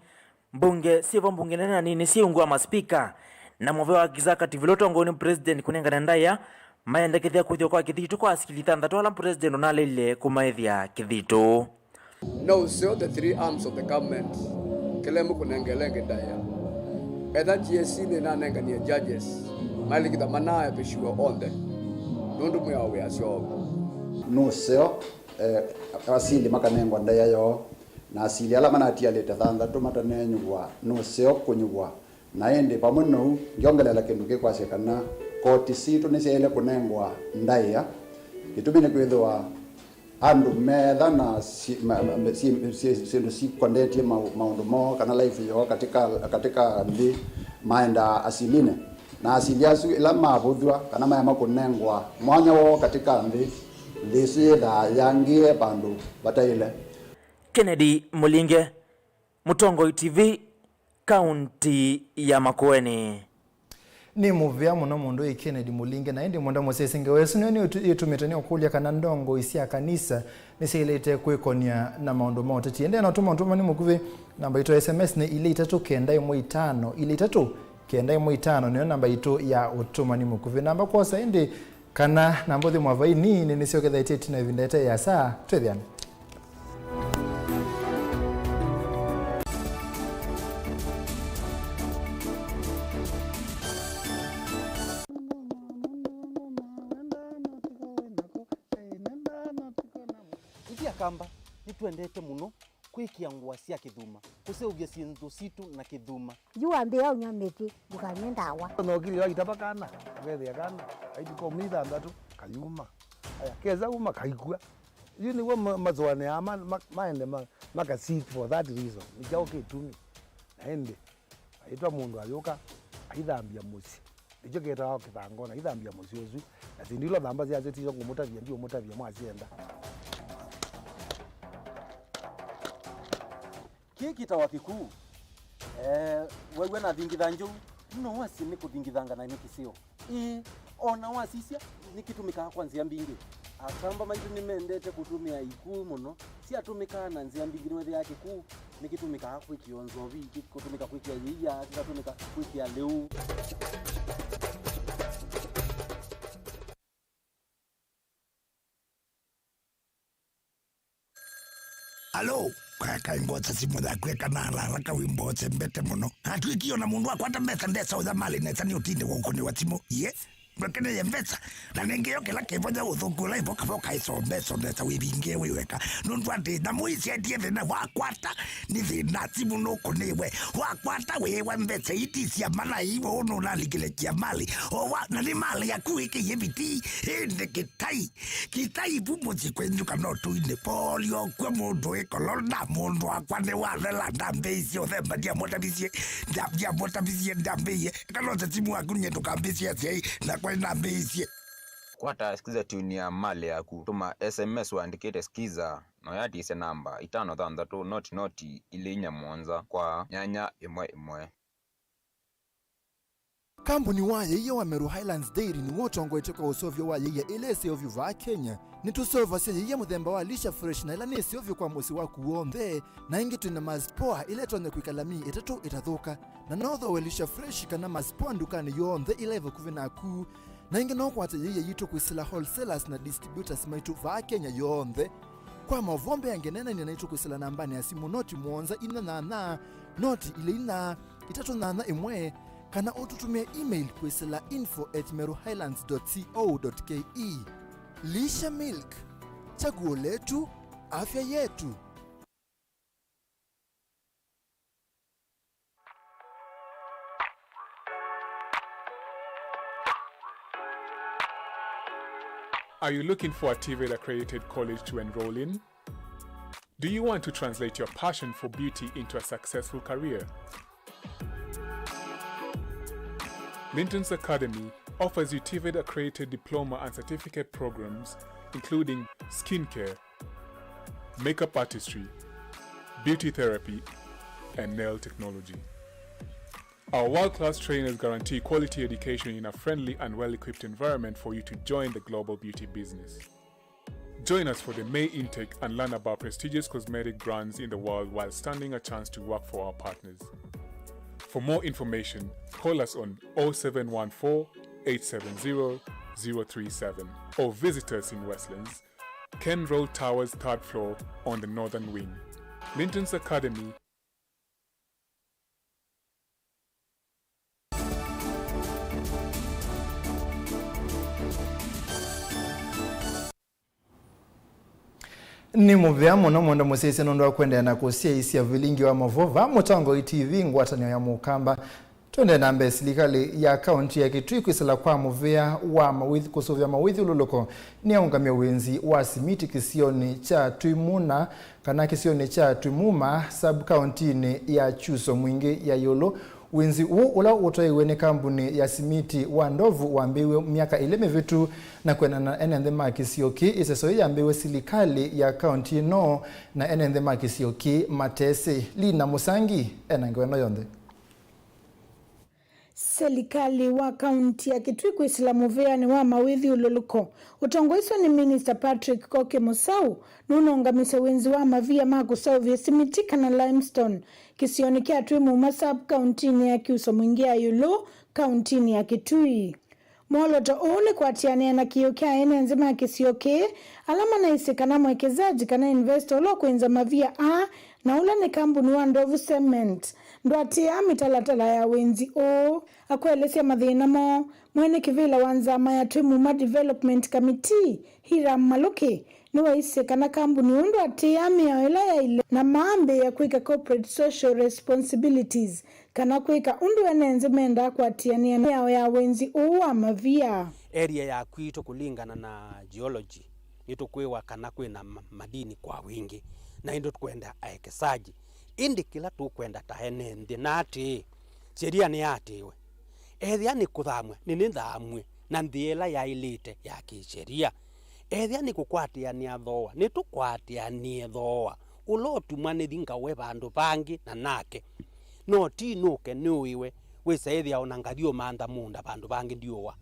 mbunge syĩvo mbunge nene na nini syĩ ungu wa maspika, na mũvea wa executive ila ũtongoi nĩ president kũnengane ndaĩa, mayendekethya kwĩthĩwa kwa kĩthitũ kwa asikili thanthatũ ala president ũnaleile kũmaĩthya kĩthitũ. No ũseo the three arms of the government, kĩla ĩmwe kũnengelenge ndaĩa. Etha G S C nĩnanenganie judges, malikitha manaepĩshiwa onthe, nũndũ mwĩao wĩasya ũu. Nũseo, eh, asili makanengwa ndaĩa yoo, na asili ala manatialĩte thanthatũ mataneenyũvwa nũseo kũnyuvwa. Na ĩndĩ vamwe nou, ngyongelela kĩndũ kĩkwasya kana koti sitũ nĩsyaĩle kũnengwa ndaĩa. Kĩtumi nĩ kwĩthĩwa andũ meetha na si-, ma-, ma-, si-, si-, syĩndũ sikondetye mau-, maũndũ moo kana life yoo katika, katika nthĩ maendaa asilinĩ. Na asili asu ĩla mavũthw'a kana maema kũnengwa mwanya woo katika nthĩ, nthĩ ĩsu yĩthaa yangĩe vandũ vataĩle. Kennedy Mũlinge, Mũtongoi T V, kaunti ya Makueni. Nĩ mũvea mũno mũndũ ĩ Kennedy Mũlinge, na ĩndĩ mwenda mũsyaĩsye ngewa ĩsu nĩyo nĩ ũtu-, ĩtũmĩte nĩũkũlya kana ndongoi sya kanisa nĩsyaĩlĩte kwĩkonia na maũndũ ma ũteti. Ĩndĩ no tũma ũtũmani mũkuvĩ, namba itũ ya S M S nĩ ilĩ itatũ kenda ĩmwe itano, ilĩ itatũ kenda ĩmwe itano nĩyo namba itũ ya ũtũmani mũkuvĩ. Namba kwosa ĩndĩ kana na mbũthi mwavaini nĩnĩsyokethetye ĩtina ĩvinda ĩte ĩasa. Twĩthĩane. Ithyĩ Akamba nĩtwendete mũno kwĩkĩa ngũa sya kĩthuma, kũseũvya syĩndũ sitũ na kĩthuma. Yu wambĩĩa ũnywa mĩtĩ, ndũkanywe ndawa. Nokilĩwa itava kana, ũkethĩa kana, kaitũka ũmĩ thanthatũ, kayuma. Aya, kesa uma, kaikw'a. Yu nĩw'o ma-, masũanĩaa ma-, ma-, maende ma-, maka seek for that reason. Nĩ kyaũ kĩtumi? Na ĩndĩ, aitwa mũndũ ayũka, aithambya mũsyĩ. Nĩkyo kĩtawa kĩthango, na aithambya mũsyĩ ũsu. Na syĩndũ ila ũthamba syasyo tisyo ngũmũtavya, ndiũmũtavya mwasyenda. Kĩĩ kĩtawa kĩkuu. Eh, wew'a nathingitha njovu, no wasye nĩ kũthingithanga na nĩ kĩseo. Ĩĩ, o na wasisya, nĩkĩtũmĩkaa kwa nzĩa mbingĩ. Akamba maitũ nĩmendete kũtũmĩa ikuu mũno. Syatũmĩkaa na nzĩa mbingĩ, nĩwethĩaa kĩkuu nĩkĩtũmĩkaa kwĩkĩa nzovi, kĩkũtũmĩka kwĩkĩa yĩia, kĩkatũmĩka kwĩkĩa lĩu. Alo, kakai mbosa simũ yaku eka na haraka wĩ mbosa mbete mũno. Atwĩkie ona mũndũ akwata mbesa ndesa ũya malĩ nesa nĩ ũtinde wa ũkũnĩwa simũ. Yes. Ndwekeneye mbesa. Na nĩngĩ yo kĩla kĩvonya ũthũku ũla ĩvoka voka ĩsombe, sombesa wĩvinge wĩ weka. Nũndũ atĩ nyamũ ici endie thĩna wakwata, nĩ thĩna simũ nũkũnĩwe. Wakwata wĩwa mbesa iti cia malai, ũũ nũnalikile kia malĩ. O wa, na nĩ malĩ yaku wĩkĩie vitii. Ĩndĩ kĩtai. Kĩtai vu mũsyĩ kwenyu kana ũtũinĩ. Polio kwĩ mũndũ wĩ kolona, mũndũ wakwa nĩ wathela, ndambĩisye ũthemba, ndiamũtavisye, ndia-, ndiamũtavisye, ndambĩie. Eka no simu waku nyie ndũkambĩsye asyai, nakwa nĩnambĩisye. Kwata Skiza tune ya malĩ yaku. Tũma S M S ũandĩkĩte Skiza, na ũyatisye namba itano thanthatũ noti noti ilĩ inya mũonza kwa nyanya ĩmwe ĩmwe. Kambuni wa yĩia wa Meru Highlands Dairy nĩw'o ũtongoetye kwa ũseũvyo wa yĩia ĩla ĩseũvyo vaa Kenya. Nĩtũseũvasya yĩia mũthemba wa Lisha Fresh na ĩla nĩ ĩseũvyo kwa mũsyĩ waku w'onthe, na ĩngĩ twĩ na Mars Power ĩla ĩtonya kwĩkala myei ĩtatũ ĩtathũka. Na no ũthooe Lisha Fresh kana Mars Power ndukanĩ yonthe ĩla ĩ vakuvĩ naku. Na ĩngĩ no ũkwate yĩia yitũ kwĩsĩla wholesalers na distributors maitũ vaa Kenya yonthe. Kwa maũvoo mbeange, neenany'a naitũ kwĩsĩla nambanĩ ya simũ noti mũonza inya nyanya, noti ilĩ inya, itatũ nyanya ĩmwe, kana ũtũtũmĩe email kwĩsĩla info at meru highlands dot co dot ke. Lisha Milk, chaguo letu, afya yetu. Are you looking for a TVET accredited college to enroll in? Do you want to translate your passion for beauty into a successful career? Linton's Academy offers you TVET accredited diploma and certificate programs, including skincare, makeup artistry, beauty therapy, and nail technology. Our world-class trainers guarantee quality education in a friendly and well-equipped environment for you to join the global beauty business. Join us for the May intake and learn about prestigious cosmetic brands in the world while standing a chance to work for our partners. For more information, call us on oh seven one four, eight seven zero, zero three seven or visit us in Westlands, Ken Road Towers, third floor, on the northern wing. Linton's Academy. Nĩ mũvea mũno mwenda mũsyaĩĩsya nũndũ wa kũendeea na kũsyaĩĩsya vilingi wa mavova, Mũtongoi T V, ngwatanĩo ya Mũkamba. Twendee na mbee, silikalĩ ya kaunti ya Kitui kwĩsĩla kwa mũvĩa wa mawĩth-, kũsũvĩa mawĩthyũlũlũko nĩyaũngamya wĩnzi wa simiti kĩsionĩ kya Twimuna, kana kĩsionĩ kya Twimuma, sub-kauntinĩ ya Kyuso Mwingĩ ya ĩũlũ. Wĩnzi ũũ, ũla ũtwaĩwe nĩ kambuni ya simiti wa Ndovu, wambĩĩwe myaka ĩlĩ mĩvĩtu, na kwendana na ene nthĩ ma kĩsio kĩĩ, ĩseso yĩĩ yambĩĩwe silikalĩ ya kaunti ĩno, na ene nthĩ ma kĩsio kĩĩ matesĩ. Lina Mũsangi ena ngewa ĩno yonthe. Silikalĩ wa kaunti ya Kitui kwĩsĩla mũvĩanĩ wa mawĩthyũlũlũko ũtongoeswe nĩ Minista Patrick Koke Mũsau nũnũngamĩsye wĩnzi wa mavia ma kũseũvya simiti kana limestone kĩsionĩ kya Twimuma sub-kauntinĩ ya Kyuso Mwingĩ ya ĩũlũ, kauntinĩ ya Kitui. Mwolooto ũũ nĩ kũatĩanĩa na kĩĩo kya ene nthĩ ma kĩsio kĩĩ, ala manaisye kana mwekezaji kana investor ũla ũkwĩnza mavia aa, na ũla nĩ kambuni wa Ndovu Cement, ndũatĩĩaa mĩtalatala ya wĩnzi ũũ. Akũelesya mathĩna moo, mwene kĩvĩla wa nzama ya Twimuma Development Committee, Hiram Malũki, nĩwaisye kana kambuni ũũ ndũatĩĩaa mĩao ĩla yaĩle na maambĩĩa kwĩka corporate social responsibilities, kana kwĩka ũndũ ene nthĩ mendaa kũatĩanĩa na mĩao ya wĩnzi ũũ wa mavia. Area ya kwitũ kũlingana na geology, nĩtũkwĩwa kana kwĩna ma-, madini kwa wingĩ, na ĩndĩ tũkwenda aekesaji. Ĩndĩ kĩla tũkwenda ta ene nthĩ na atĩĩ, sheria nĩyaatĩĩwe. Ethĩa nĩ kũthamw'a, nĩnĩthamw'e na nthĩ ĩla yaĩlĩte ya kĩsheria. Ethĩa nĩ kũkwatĩanĩa thooa, nĩtũkwatĩanĩe thooa ũla ũtumwa nĩthi ngawe vandũ vangĩ na nake. No ti nũke nĩũĩwe, wĩsa ĩthĩa o na ngathi ũmantha mũũnda vandũ vangĩ ndiũwa.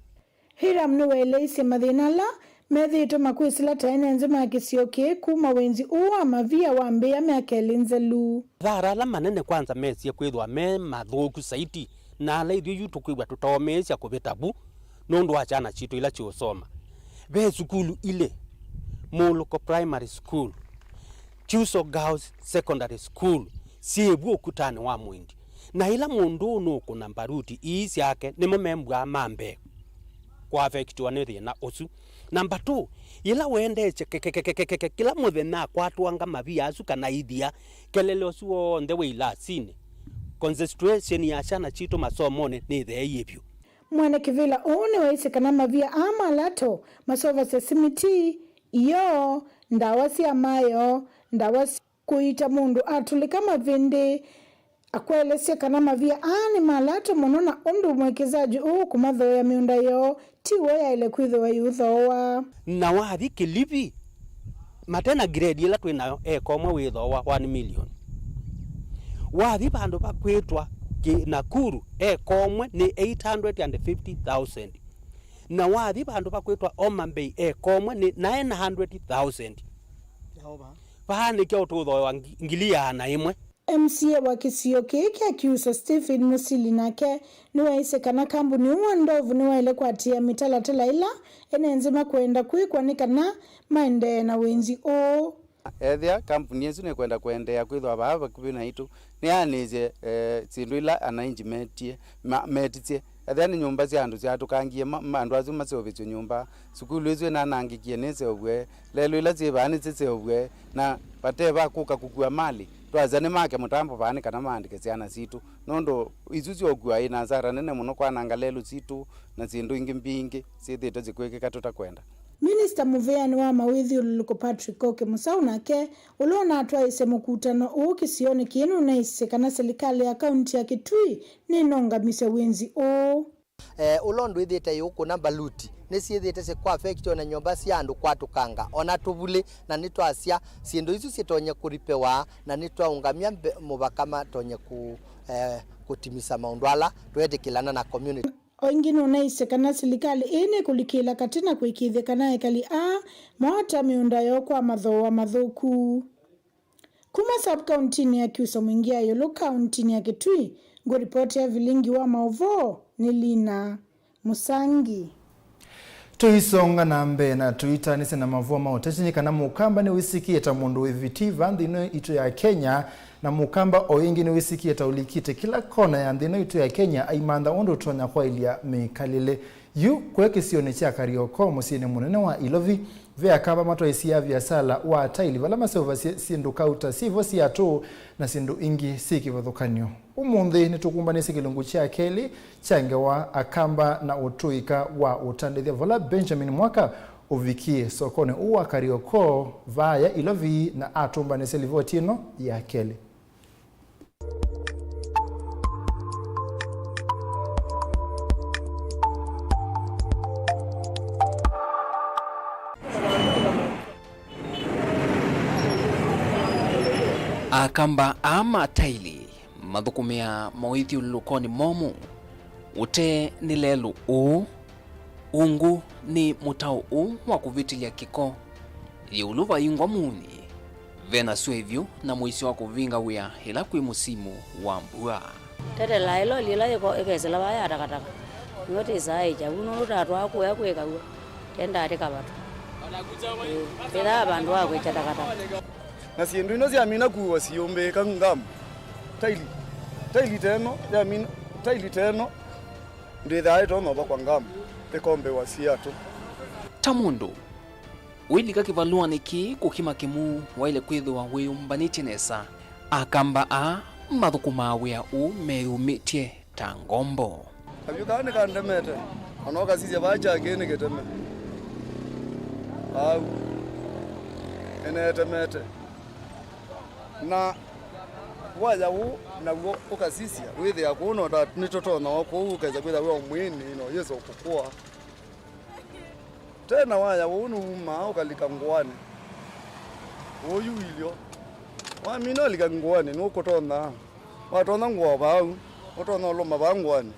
Hiram nĩwaeleisye mathĩna ala methĩĩtwe makwĩsĩla ta ene nthĩ ma kĩsio kĩĩ kuma wĩnzi ũũ wa mavia wambĩĩa myaka ĩlĩ nzelu. Mathara ala manene kwanza mesie kwĩthwa me mathũku saiti na ala ithyĩ yu tũkwĩw'a tũtomeesya kũvĩta vu nũndũ wa syana sitũ ila siũsoma. Ve sukulu ilĩ, Mũlũko Primary School, Kyuso Girls Secondary School, syĩ vu ũkutanĩ wa mũindi. Na ĩla mũndũ ũũ nũkũna mbaruti ii syake, nĩmo membwaa ma mbee kũafekitiwa nĩ thĩna ũsu. Namba two, yĩla wendeesye ke-, ke-, kĩla mũthenya akwatwanga mavia asu kana ithia, kelele ũsu w'onthe wĩ ilasinĩ, concentration ya syana sitũ masomonĩ nĩtheeie vyũ. Mwene kĩvĩla ũũ nĩwaisye kana mavia aa ma lato masovasya simiti, ioo, ndawa sya maeo, ndawa sya kũita mũndũ atũlĩka mavĩndĩ. Akũelesya kana mavia aa nĩ ma lato mũno na ũndũ mwekezaji ũũ kũmathooea mĩũnda yoo ti w'o yaĩle kwĩthĩwa ĩũthooa. Na wathi Kilifi, mate na grade ĩla twĩ nayo, eka ũmwe wĩthooa one million. Wathi vandũ vakwĩtwa Ki-, Nakuru, eka ũmwe nĩ eight hundred and fifty thousand. Na wathi vandũ vakwĩtwa Homa Bay, eka ũmwe nĩ nine hundred thousand. Vaanĩkya ũtũthooa ngi-, ngili ya ana ĩmwe. M C A wa kĩsio kĩĩ kya Kyuso, Stephen Musili, nake nĩwaisye kana kambuni ũũ wa Ndovu nĩwaĩle kũatĩĩa mĩtalatala ĩla ene nthĩ makwenda kwĩkwa nĩ kana maendee na wĩnzi ũũ. Ethĩa kambuni ĩsu nĩkwenda kũendeea kwĩthwa vaa vakuvĩ naitũ, nĩyanĩsye, eh, syĩndũ ila anainji metie, ma-, metisye. Ethĩa nĩ nyũmba sya andũ syatũkangie, ma-, ma-, andũ asu maseũvĩsye nyũmba, sukulu ĩsu ĩnanangĩkie nĩseũvw'e, lelũ ila syĩ vaa nĩsiseũvw'e, na vate va kũka kũkua malĩ, twasya nĩmake mũtambo vaa nĩ kana maandĩke syana sitũ, nũndũ isu syokuaa ina asara nene mũno kwananga lelũ sitũ na syĩndũ ingĩ mbingĩ syĩthĩĩtwe sikwĩkĩka tũtakwenda. Minista mũvĩanĩ wa mawĩthyũlũlũko Patrick Koke Mũsau nake, ũla ũnatwaĩĩsye mũkutano ũũ kĩsionĩ kĩĩ, nũnaisye kana silikalĩ ya kaunti ya Kitui nĩnongamisye wĩnzi ũũ. Eh, ũla ũndũ ĩthĩte ĩũkũna mbaluti, nĩsyĩthĩte syĩkũafekti ona nyũmba sya andũ kwatũkanga, ona tũvulĩ, na nĩtwasya syĩndũ isu syĩtonye kũripewa, na nĩtwaũngamya mbe-, mũvaka matonye kũ-, eh, kũtimisa maũndũ ala tweetĩkĩlana na community. O ĩngĩ nũnaisye kana silikalĩ ĩĩ nĩkũlikĩla katĩ na kũĩkĩĩthya kana ekali aa moata mĩũnda yoo kwa mathooa mathũku. Kuma sub-kauntinĩ ya Kyuswa Mwingĩ ya ĩũlũ kauntinĩ ya Kitui, ngũripotĩa vilingi wa maũvoo nĩ Lina Mũsangi. Tũisonga na mbee na tũitaanĩsye na mavũa ma ũteti nĩ kana Mũkamba nĩwĩsikie ta mũndũ wĩ vitii vaa nthĩ ĩno itũ ya Kenya, na Mũkamba o ĩngĩ nĩwĩsikie ta ũlikĩte kĩla kona ya nthĩ ĩno itũ ya Kenya aimantha ũndũ ũtonya kwaĩlya mĩkalĩle. Yu kwĩ kĩsionĩ kya Kariokoo, mũsyĩnĩ mũnene wa Ilovi, ve Akamba matwaĩsye viasala wa taili, vala maseũvasya syĩndũ kauta syĩvo, syatũ, na syĩndũ ingĩ syĩ kĩvathũkany'o. Ũmũnthĩ nĩtũkũmbanĩsye kĩlungu kya kelĩ kya ngewa Akamba na ũtũĩka wa ũtandĩthya, vala Benjamin Mwaka ũvikie sokonĩ ũũ wa Kariokoo vaaya Ilovi na atũmbanĩsya livoti ĩno ya kelĩ. Akamba aa ma taili mathũkũmĩaa mawĩthyũlũlũkonĩ momũ. Ũtee nĩ lelũ ũũ, ungu nĩ mũtao ũũ wa kũvĩtĩlya kĩko. Ĩũlũ vaingwa mũuni, ve na sua ĩvyũ na mũisyo wa kũvinga wĩa ĩla kwĩ mũsimu wa mbua. Tetela ĩloli ĩla ĩko-, ĩkesĩla vaa ya takataka, nĩyo tĩsaa ĩkya vu nũndũ tatwaa kũya kwĩ kaw'a, tendaa tĩkavatwa. Ĩĩ, twĩthaa vandũ va kwĩkya takataka. Na syĩndũ ino syamina kuwa siyũmbĩĩka ngamu. Taili, taili teno yamina, taili teno ndĩthaa ĩtonya ũvakwa ngamu, ĩkombewa siatũ. Ta mũndũ wĩlika kĩvalũanĩ kĩĩ, kũkima kĩmuu waĩle kwĩthĩwa wĩyũmbanĩtye nesa. Akamba aa mathũkũmaa wĩa ũũ meyũmĩtye ta ngombo. Kavyũ kaa nĩkandemete, ona ũkasisya vaa kyakĩĩ nĩkĩteme. Vau nĩneetemete. Na waya ũũ naw'o ũkasisya, wĩthĩa kũũ no ta nĩtũtonya o kũu, ũkesa kwĩthĩa wĩ o mwĩĩnĩ, no yĩsa ũkũkũa. Tena waya ũũ nĩwumaa ũkalika ngũanĩ. Ũyu ilyo. Wamina ũlika ngũanĩ, nũkũtonya. Watonya ngũa vau, ũtonya ũlũma vaa ngũanĩ.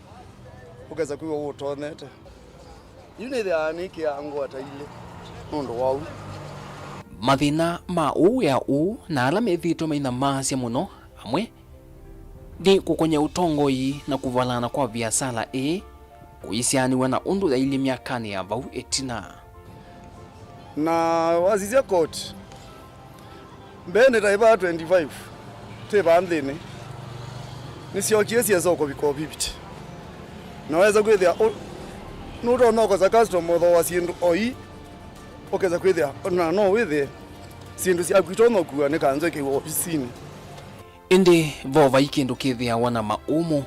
Ũkesa kwĩw'a ũtonyete. Yu nĩthĩaa nĩkĩaa ngũa ta ilĩ nũndũ wa ũu. Mathĩna ma ũũ wĩa ũũ na ala methĩĩtwe mainyamaasya mũno amwe nĩ kũkony'a ũtongoi na kũvalana kwa viasala ĩĩ kũisyaanĩw'a na ũndũ yailyĩ myakanĩ ya vau ĩtina. Na wasisya koti, mbeenĩ ta ĩvaa twenty-five twĩ vaa nthĩnĩ, nĩsyookie syesa ũkũvika o fifty. Na wesa kwĩthĩa ũ-, nũtonya ũkosa customer ũthooa syĩndũ o ii, ũkesa kwĩthĩa na no wĩthĩe syĩndũ syaku itonya ũkua nĩ kanzũ ĩkĩw'a ovisinĩ. Ĩndĩ vo vai kĩndũ kĩthĩawa na maũmũ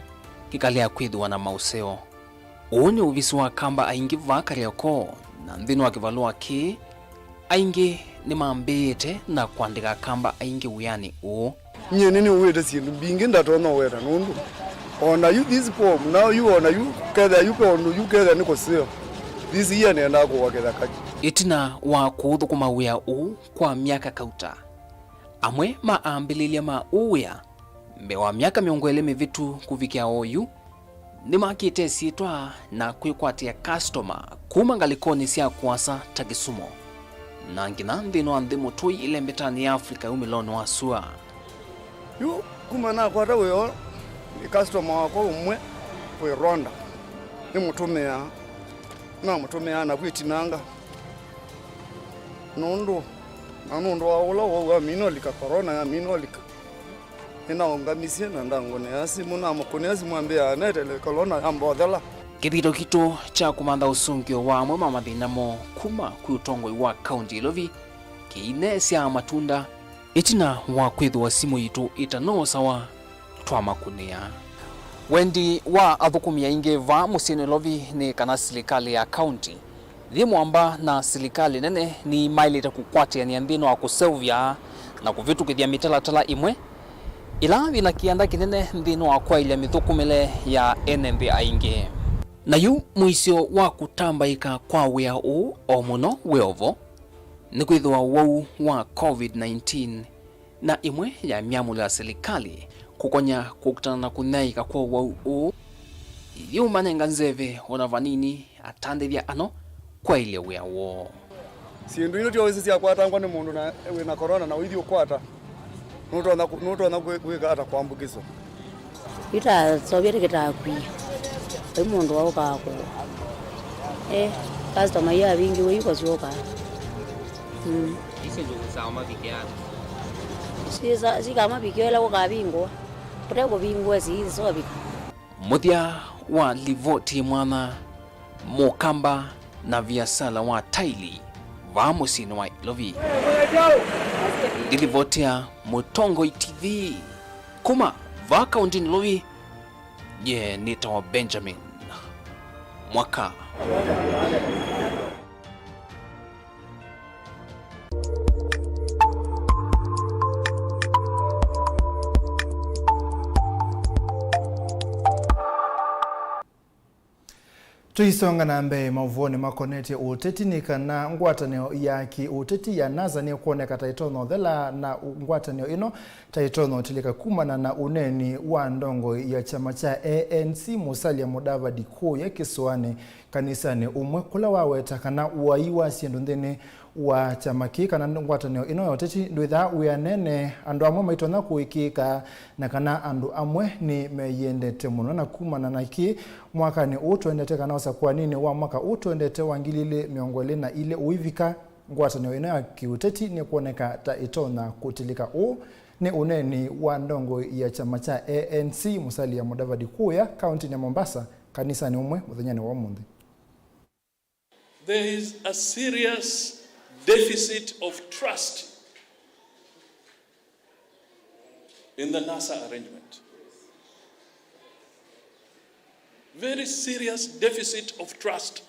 kĩkalea kwĩthĩwa na maũseo. Ũũ nĩ ũvisi wa Akamba aingĩ vaa Kariokoo, na nthĩnĩ wa kĩvalũa kĩĩ, aingĩ nĩmambĩĩte na kũandĩka Akamba aingĩ wĩanĩ ũũ. Nyie nĩnĩũĩte syĩndũ mbingĩ ndatonya ũweta nũndũ ona yu this form, now yu ona yu kethĩa yu pe ũndũ yu kethĩa nĩ kũseo. This year nĩendaa kũwa kĩthaka. Ĩtina wa kũũthũkũma wĩa ũũ kwa myaka kauta, amwe ma ambĩlĩlya ma ũũ wĩa mbee wa myaka mĩongo ĩlĩ mĩvĩtu kũvikĩa oyu, nĩmakĩte syĩtwa na kwĩkwatĩa customer kuma ngalĩkonĩ sya kũasa ta Kisumu, na nginya nthĩnĩ wa nthĩ mũtũi ĩlembetanĩ ya Africa yumĩlonĩ wa sua. Yu kuma nakwata wĩa ũũ, nĩ customer wakwa ũmwe wĩ Rwanda, nĩmũtũmĩaa, namũtũmĩaa na kwĩtinanga nũndũ, na nũndũ wa ũla wau wamina ũlika, corona yamina ũlika. Nĩnaũngamisye na ndangũnĩa simũ, namũkũnĩa simũ ambĩa anetele corona yambothela. Kĩthito kitũ kya kũmantha ũsũngĩo wa amwe ma mathĩna moo kuma kwĩ ũtongoi wa kaunti Ilovi kĩineesyaa matunda. Ĩtina wa kwĩthĩwa simũ yitũ ĩtanoosawa, twamakũnĩa. Wendi wa athũkũmi aingĩ vaa mũsyĩnĩ Ilovi nĩ kana silikalĩ ya kaunti Yĩ mwamba na silikalĩ nene nĩmaĩlĩte kũkwatĩanĩa nthĩnĩ wa kũseũvya na kũvĩtũkĩthya mĩtalatala ĩmwe ĩla yĩ na kĩanda kĩnene nthĩnĩ wa kwaĩlya mĩthũkũmĩle ya ene nthĩ aingĩ. Na yu mũisyo wa kũtambaĩka kwa wĩa ũũ o mũno wĩ o vo, nĩkwĩthĩwa ũwau wa COVID nineteen na ĩmwe ya myamũlo ya silikalĩ kũkonya kũkitana na kũnyaĩĩka kwa ũwau ũũ, ĩyĩũmanenga nzeve o na vanini atandĩthya ano kwaĩlya wĩa woo. Syĩndũ ino tyo wĩsĩ syakwatangwa nĩ mũndũ na wĩ na korona na ũithi ũkwata, nũtonya kũ-, nũtonya kwĩ-, kwĩka ata kwambũkĩswa? Itaseũvya tĩkĩtakwia vai mũndũ waũkaa kũũ. E, customer iavingĩwe yu kwasyũkaa. Mm. Isu ndugu sawa mavike ata? Sisa-, sikamavikĩwa ĩla kũkavingũa. Kũte kũvingũa siisi syovika. Mũthya wa livoti mwana, Mũkamba na viasala wa taili vaa mũsyĩnĩ wa Ilovi. Ndilivotia Mũtongoi T V kuma vaa kaũntĩnĩ Ilovi, nyie nĩtawa Benjamin Mwaka. Tũisonga na mbee, maũvoonĩ makonetye ũteti nĩ kana ngwatanĩo ya kĩ-ũteti ya NASA nĩkwoneka ta ĩtonya ũthela, na ngwatanĩo ĩno ta ĩtonya ũtilĩka kumana na ũneeni wa ndongoi ya kyama kya A N C, Musalia Mudavadi, kũya kĩsũanĩ kanisanĩ ũmwe, kũla waweta kana ũai wa syĩndũ nthĩnĩ wa kyama kĩĩ kana ngwatanĩo ĩno ya ũteti ndwĩthaa wĩanene, andũ amwe maitonya kũĩkĩĩka, na kana andũ amwe nĩmeyĩendete mũno. Na kumana na kĩĩ, mwakanĩ ũũ tũendete kana ũsakũaninĩ wa mwaka ũũ tũendete wa ngili ilĩ mĩongo ĩlĩ na ilĩ ũivika, ngwatanĩo ĩno ya kĩũteti nĩkwoneka ta ĩtonya kũtilĩka ũũ nĩ ũneeni wa ndongoi ya kyama kya A N C, Musalia Mudavadi, kũya kaũntĩnĩ ya Mombasa, kanisanĩ ũmwe mũthenyanĩ wa ũmũnthĩ. There is a serious deficit of trust in the NASA arrangement. Very serious deficit of trust.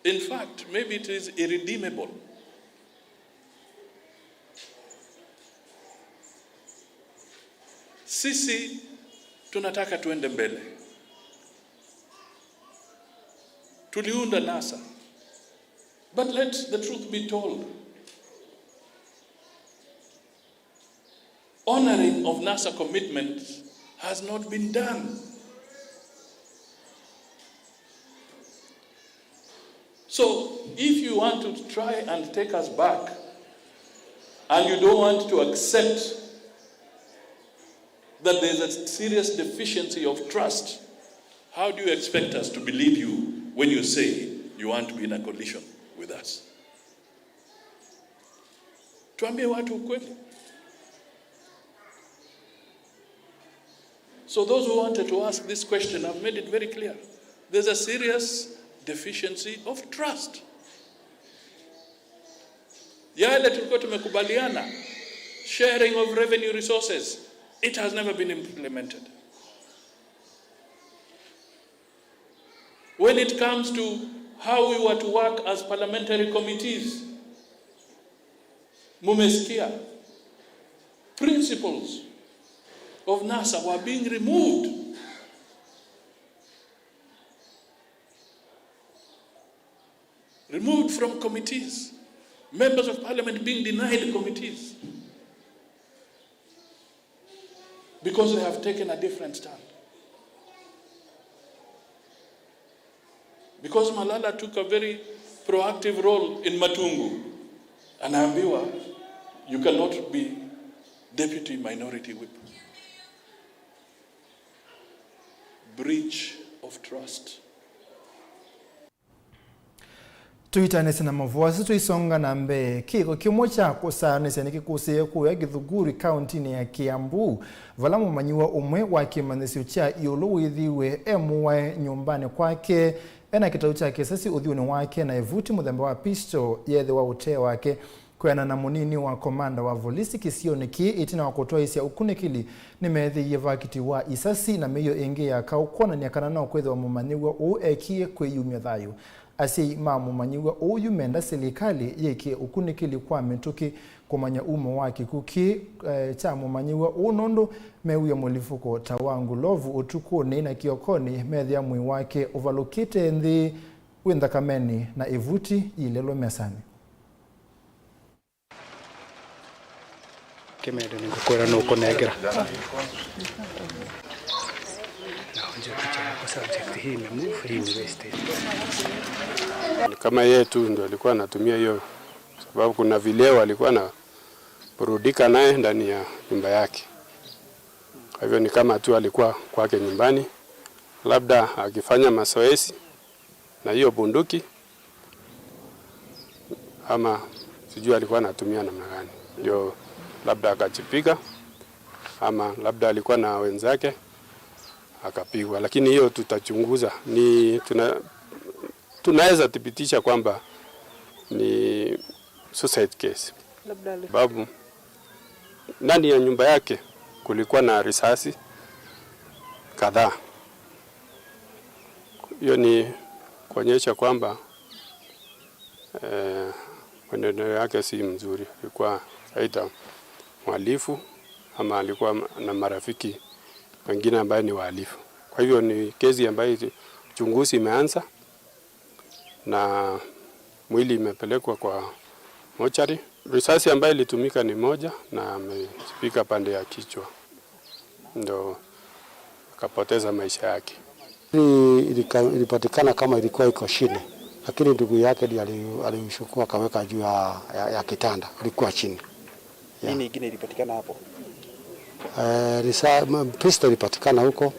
In fact, maybe it is irredeemable. Sisi tunataka tuende mbele. Tuliunda NASA. But let the truth be told. Honoring of NASA commitments has not been done. So, if you want to try and take us back, and you don't want to accept that there is a serious deficiency of trust, how do you expect us to believe you when you say you want to be in a coalition with us? Tuambie watu ukweli. So those who wanted to ask this question, I've made it very clear. There's a serious deficiency of trust. Yale tulikuwa tumekubaliana, sharing of revenue resources, it has never been implemented. When it comes to how we were to work as parliamentary committees, mumesikia, principles of NASA were being removed. Removed from committees. Members of parliament being denied committees. Because they have taken a different stand. Because Malala took a very proactive role in Matungu, anaambiwa, "You cannot be deputy minority whip." Breach of trust. Tũitanĩsye na maũvoo asu tũisonga na mbee. Kĩko kĩmwe kya kũsaanĩsya nĩkĩkũsĩĩe kũya Githunguri, kaũntĩnĩ ya Kiambu, vala mũmanyĩw'a ũmwe wa kĩmanyĩsyo kya ĩũlũ wĩthĩiwe e mũae nyũmbanĩ kwake, e na kĩtau kya kĩsasi ũthyũnĩ wake na ĩvuti mũthemba wa pistol yeethĩwa ũtee wake. Kwĩanana na mũnini wa komanda wa volisi kĩsionĩ kĩĩ, ĩtina wa kũtwaĩsya ũkunĩkĩli, nĩmeethĩie vakiti wa isasi na mĩio ĩngĩ ya kaũ kwonany'a kana no kwĩthĩwa mũmanyĩw'a ũũ ekie kwĩyumya thayũ. Asyai ma mũmanyĩw'a ũũ yu menda silikalĩ yĩkĩe ũkunĩkĩli kwa mĩtũkĩ kũmanya umo wa kĩkw'ũ kĩĩ, eh, kya mũmanyĩw'a ũũ, nũndũ mewie mũlifũko ta wa ngulovu ũtukũnĩ na kĩokonĩ methĩa mwĩĩ wake ũvalũkĩte nthĩ wĩ nthakamenĩ na ĩvuti yĩilelwe mesanĩ. Kĩmendo nĩngũkwĩra nũkũnengera. Naonje picha yako, subject hii imemove, hii ni wasted. Ni kama yeye tu ndio alikuwa anatumia hiyo, sababu kuna vileo alikuwa anaburudika naye ndani ya nyumba yake. Kwa hivyo ni kama tu alikuwa kwake nyumbani, labda akifanya mazoezi na hiyo bunduki, ama sijui alikuwa anatumia namna gani, ndio labda akajipiga, ama labda alikuwa na wenzake akapigwa, lakini hiyo tutachunguza. Ni tuna, tunaweza thibitisha kwamba ni suicide case, sababu ndani ya nyumba yake kulikuwa na risasi kadhaa. Hiyo ni kuonyesha kwamba, eh, mwenendo yake si mzuri. Alikuwa aidha mhalifu ama alikuwa na marafiki wengine ambaye ni wahalifu. Kwa hivyo ni kesi ambayo uchunguzi imeanza na mwili imepelekwa kwa mochari. Risasi ambayo ilitumika ni moja na amejipiga pande ya kichwa, ndo akapoteza maisha yake. Ili-, ilika-, ilipatikana kama ilikuwa iko chini, lakini ndugu yake ndiye ali-, aliuchukua akaweka juu ya, ya, ya kitanda, ilikuwa chini. Yeah. Nini ingine ilipatikana hapo? Eh, risa-, m-, pistol ilipatikana huko,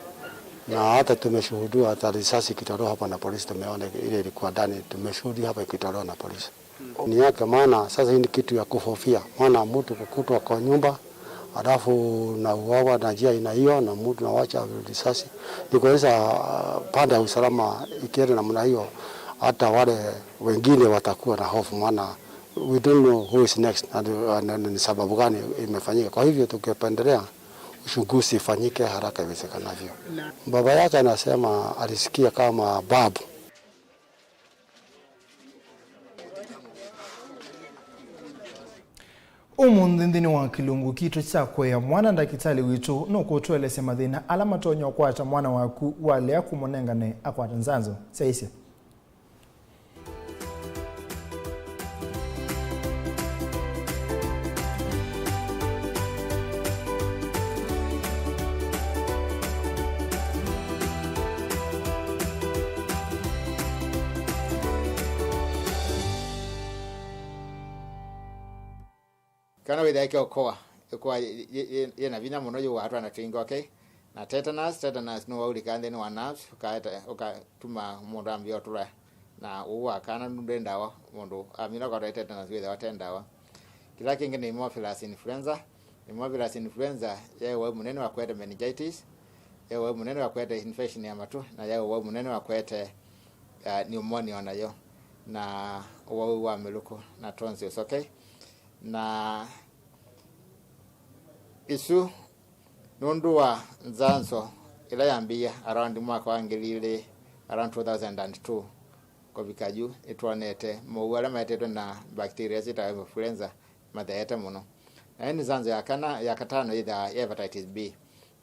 na hata tumeshuhudia hata risasi ikitolewa hapo na polisi, tumeona ile ilikuwa ndani, tumeshuhudia hapa ikitolewa na polisi. Ni yake, maana sasa hii ni kitu ya kuhofia, maana mtu kukutwa kwa nyumba alafu na uwawa na njia aina hiyo, na mtu nawacha risasi, ni kuonyesha, ah, pande ya usalama ikienda namna hiyo, hata wale wengine watakuwa na hofu, maana we don't know who is next, na, na, na ni sababu gani imefanyika. Kwa hivyo tukipendelea uchunguzi ifanyike haraka iwezekanavyo. Baba yake anasema alisikia kama babu. Ũmũnthĩ nthĩnĩ wa kĩlungu kitũ kya kũea mwana, ndakĩtalĩ witũ nũkũtũelesya mathĩna ala matonya ũkwata mwana waku walea kũmũnengane akwata nzanzo syaisye. Kana wĩthĩa ĩkeũkũa, ĩkũa yĩ, yĩ, yĩ, yĩ na vinya mũno, yũaa twana twingĩ, okay? Na tetanus, tetanus nĩwaũlĩkaa nthĩnĩ wa nerves, ũkaeta, ũkatuma mũndũ ambĩa ũtũla, na ũu wa kana ndwĩ ndawa, mũndũ amina ũkatwaĩ tetanus wĩthĩwa te ndawa. Kĩla kĩngĩ nĩ Haemophilus influenza. Haemophilus influenza yaĩ ũwau mũnene wa kũete meningitis, yaĩ ũwau mũnene wa kũete infection ya matũ, na yaĩ ũwau mũnene wa kũete, uh, pneumonia o nayo, na ũwau wa mĩlũkũ na tonsils, okay? Na isu nũndũ wa nzanzo ĩla yambĩie around mwaka wa ngili ilĩ, around two thousand and two, kũvika yu, nĩtwonete mowau ala maetetwe na bacteria syĩtawa influenza matheete mũno. Na ĩĩ nĩ nzanzo ya kana, ya katano yĩthĩawa ya hepatitis B.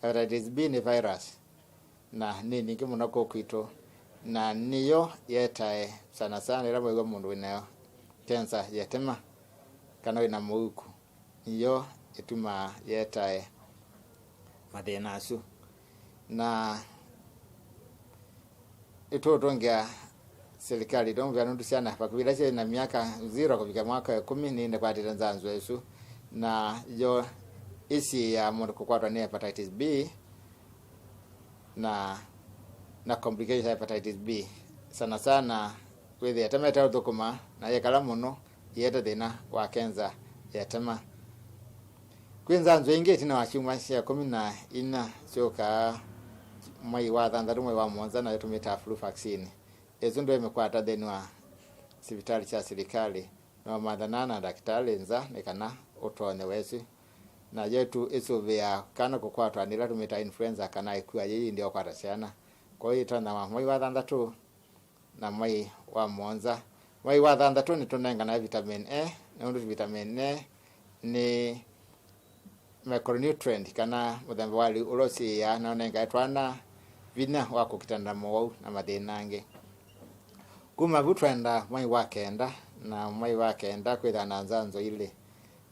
Hepatitis B nĩ virus, na nĩ ningĩ mũno kũũ kwitũ, na nĩyo yetae sana sana ĩla mwĩw'a mũndũ wĩnayo kenza ya ĩtema kana wĩna mũuku, nĩyo ĩtumaa yetae mathĩna asu. Na nĩtũũtũngĩa silikalĩ tũmũvea nũndũ syana vakuvĩ ila syĩ na myaka zero kũvika mwaka wa ĩkũmi nĩnĩkwatĩte nzanzo ĩsu, na yo ĩsiĩĩaa mũndũ kũkwatwa nĩ hepatitis B na, na complications ya hepatitis B. Sana sana wĩthĩa ĩtema ĩteũthũkũma na yekala mũno, ĩete thĩna wa kenza ya ĩtema. Kwĩ nzanzo ingĩ ĩtina wa syumwa sya ĩkũmi na inya syũkaa mwei wa thanthatũ, mwei wa mũonza, nayo tũmĩtaa flu vaccine. Ĩsu ndwĩmĩkwata nthĩnĩ wa sivitalĩ sya silikalĩ, no mathana na ndakĩtalĩ nza nĩ kana ũtonye wesĩ. Na yetu ĩsũvĩaa kana kũkwatwa nĩ ĩla tũmĩtaa influenza kana ĩkua yĩi ĩndĩ ũkwata syana. Kwoou ĩtonyawa mwai wa thanthatũ na mwai wa mũonza. Mwai wa thanthatũ nĩtũnenganae vitamin A, nũndũ vitamin A nĩ micronutrient kana mũthemba wa lĩu ũla ũsiĩĩaa na ũnengae twana vinya wa kũkitana na mowau na mathĩna angĩ. Kuma vu twenda mwai wa kenda, na mwai wa kenda kwĩthaa na nzanzo ilĩ.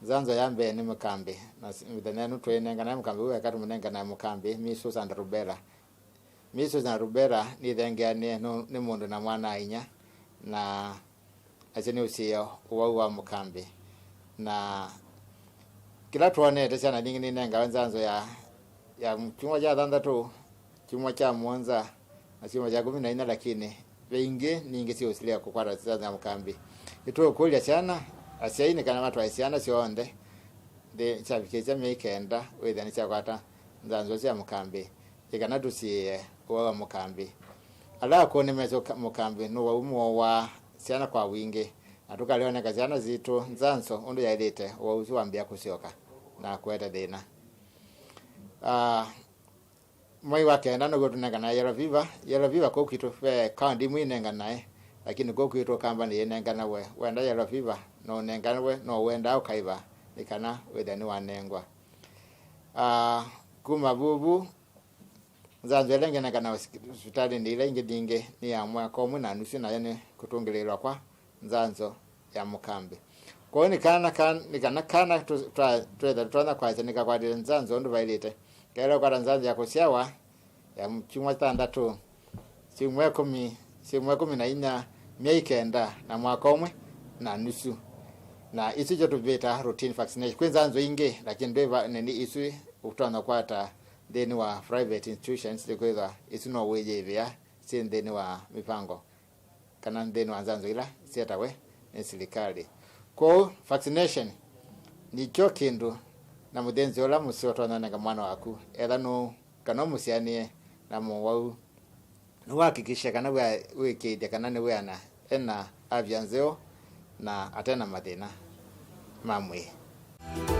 Nzanzo ya mbee nĩ mũkambĩ, na s- mĩthenya ĩno twĩnenganae mũkambĩ ũũ weka, tũmũnenganae mũkambĩ, measles and rubella. Measles na rubella nithengeanĩe nũ- nĩ mũndũ na mwana-a-inyia, na asu nĩ ũsiĩo ũwau wa mũkambĩ. Na kĩla twonete, syana nyingĩ ninengawe nzanzo ya, ya kyumwa kya thanthatũ, kyumwa kya mũonza, na kyumwa kya kũmi na inya, lakini ve ingĩ nyingĩ siũsilĩla kũkwata nzanzo ya mũkambĩ. Nĩtũũkũlya syana, asyai nĩ kana matwae syana syonthe nthĩ syavikĩsya myei kenda wĩthĩa nĩsyakwata nzanzo sya mũkambĩ, ĩ kana tũsiĩĩe ũwau wa mũkambĩ. Ala akũũ nĩmesĩ ũka- mũkambĩ nĩ ũwau mũowaa syana kwa wingĩ, na tũkalea ũnenga syana sitũ nzanzo ũndũ yaĩlĩte, ũwau ũsu wambĩĩa kũsyoka na kũete thĩna. Ah, mwai wa kenda nĩw'o tũnenganae yellow fever. Yellow fever kũu kwitũ ve kaũndĩ imwe inenganae, lakini kũu kwitũ Ũkamba nĩyĩnenganawe. Wenda yellow fever no ũnenganawe, no ũendaa ũkaiva nĩ kana wĩthĩa nĩwanengwa. Ah, kuma vuvu, nzanzo ĩla ĩngĩ nenganawa sivitalĩnĩ ila ingĩ nyingĩ nĩ ya mwaka ũmwe na nusu, nayo nĩ kũtũngĩlĩĩlwa kwa nzanzo ya mũkambĩ. Kwoou nĩ kana, kan- nĩ kana kana tũ- twa- twetha tũtonya kwasya nĩkakwatĩte nzanzo ũndũ vaĩlĩte, kaĩle ũkwata nzanzo ya kũsyawa ya kyumwa thanthatũ, syumwa ĩkũmi, syumwa ĩkũmi na inya, myei kenda, na mwaka ũmwe na nusu. Na isu nĩsyo tũvĩtaa routine vaccination. Kwĩ nzanzo ingĩ, lakini ndwĩva nini isu ũtonya kwata nthĩnĩ wa private institutions, nĩkwĩthwa isu no wĩyĩvĩa syĩ nthĩnĩ wa mĩvango kana nthĩnĩ wa nzanzo ila syetawe nĩ silikalĩ. Kwoou vaccination nĩkyo kĩndũ na mũthĩnzĩo ũla mũseo ũtonya ũnenga mwana waku, etha nũũ kana ũmũsyaanĩe na mũwau. Nĩwahakikishe kana wĩa- wĩĩkĩĩthya kana nĩwĩana ena avya nzeo na atena mathĩna ma mwĩĩ.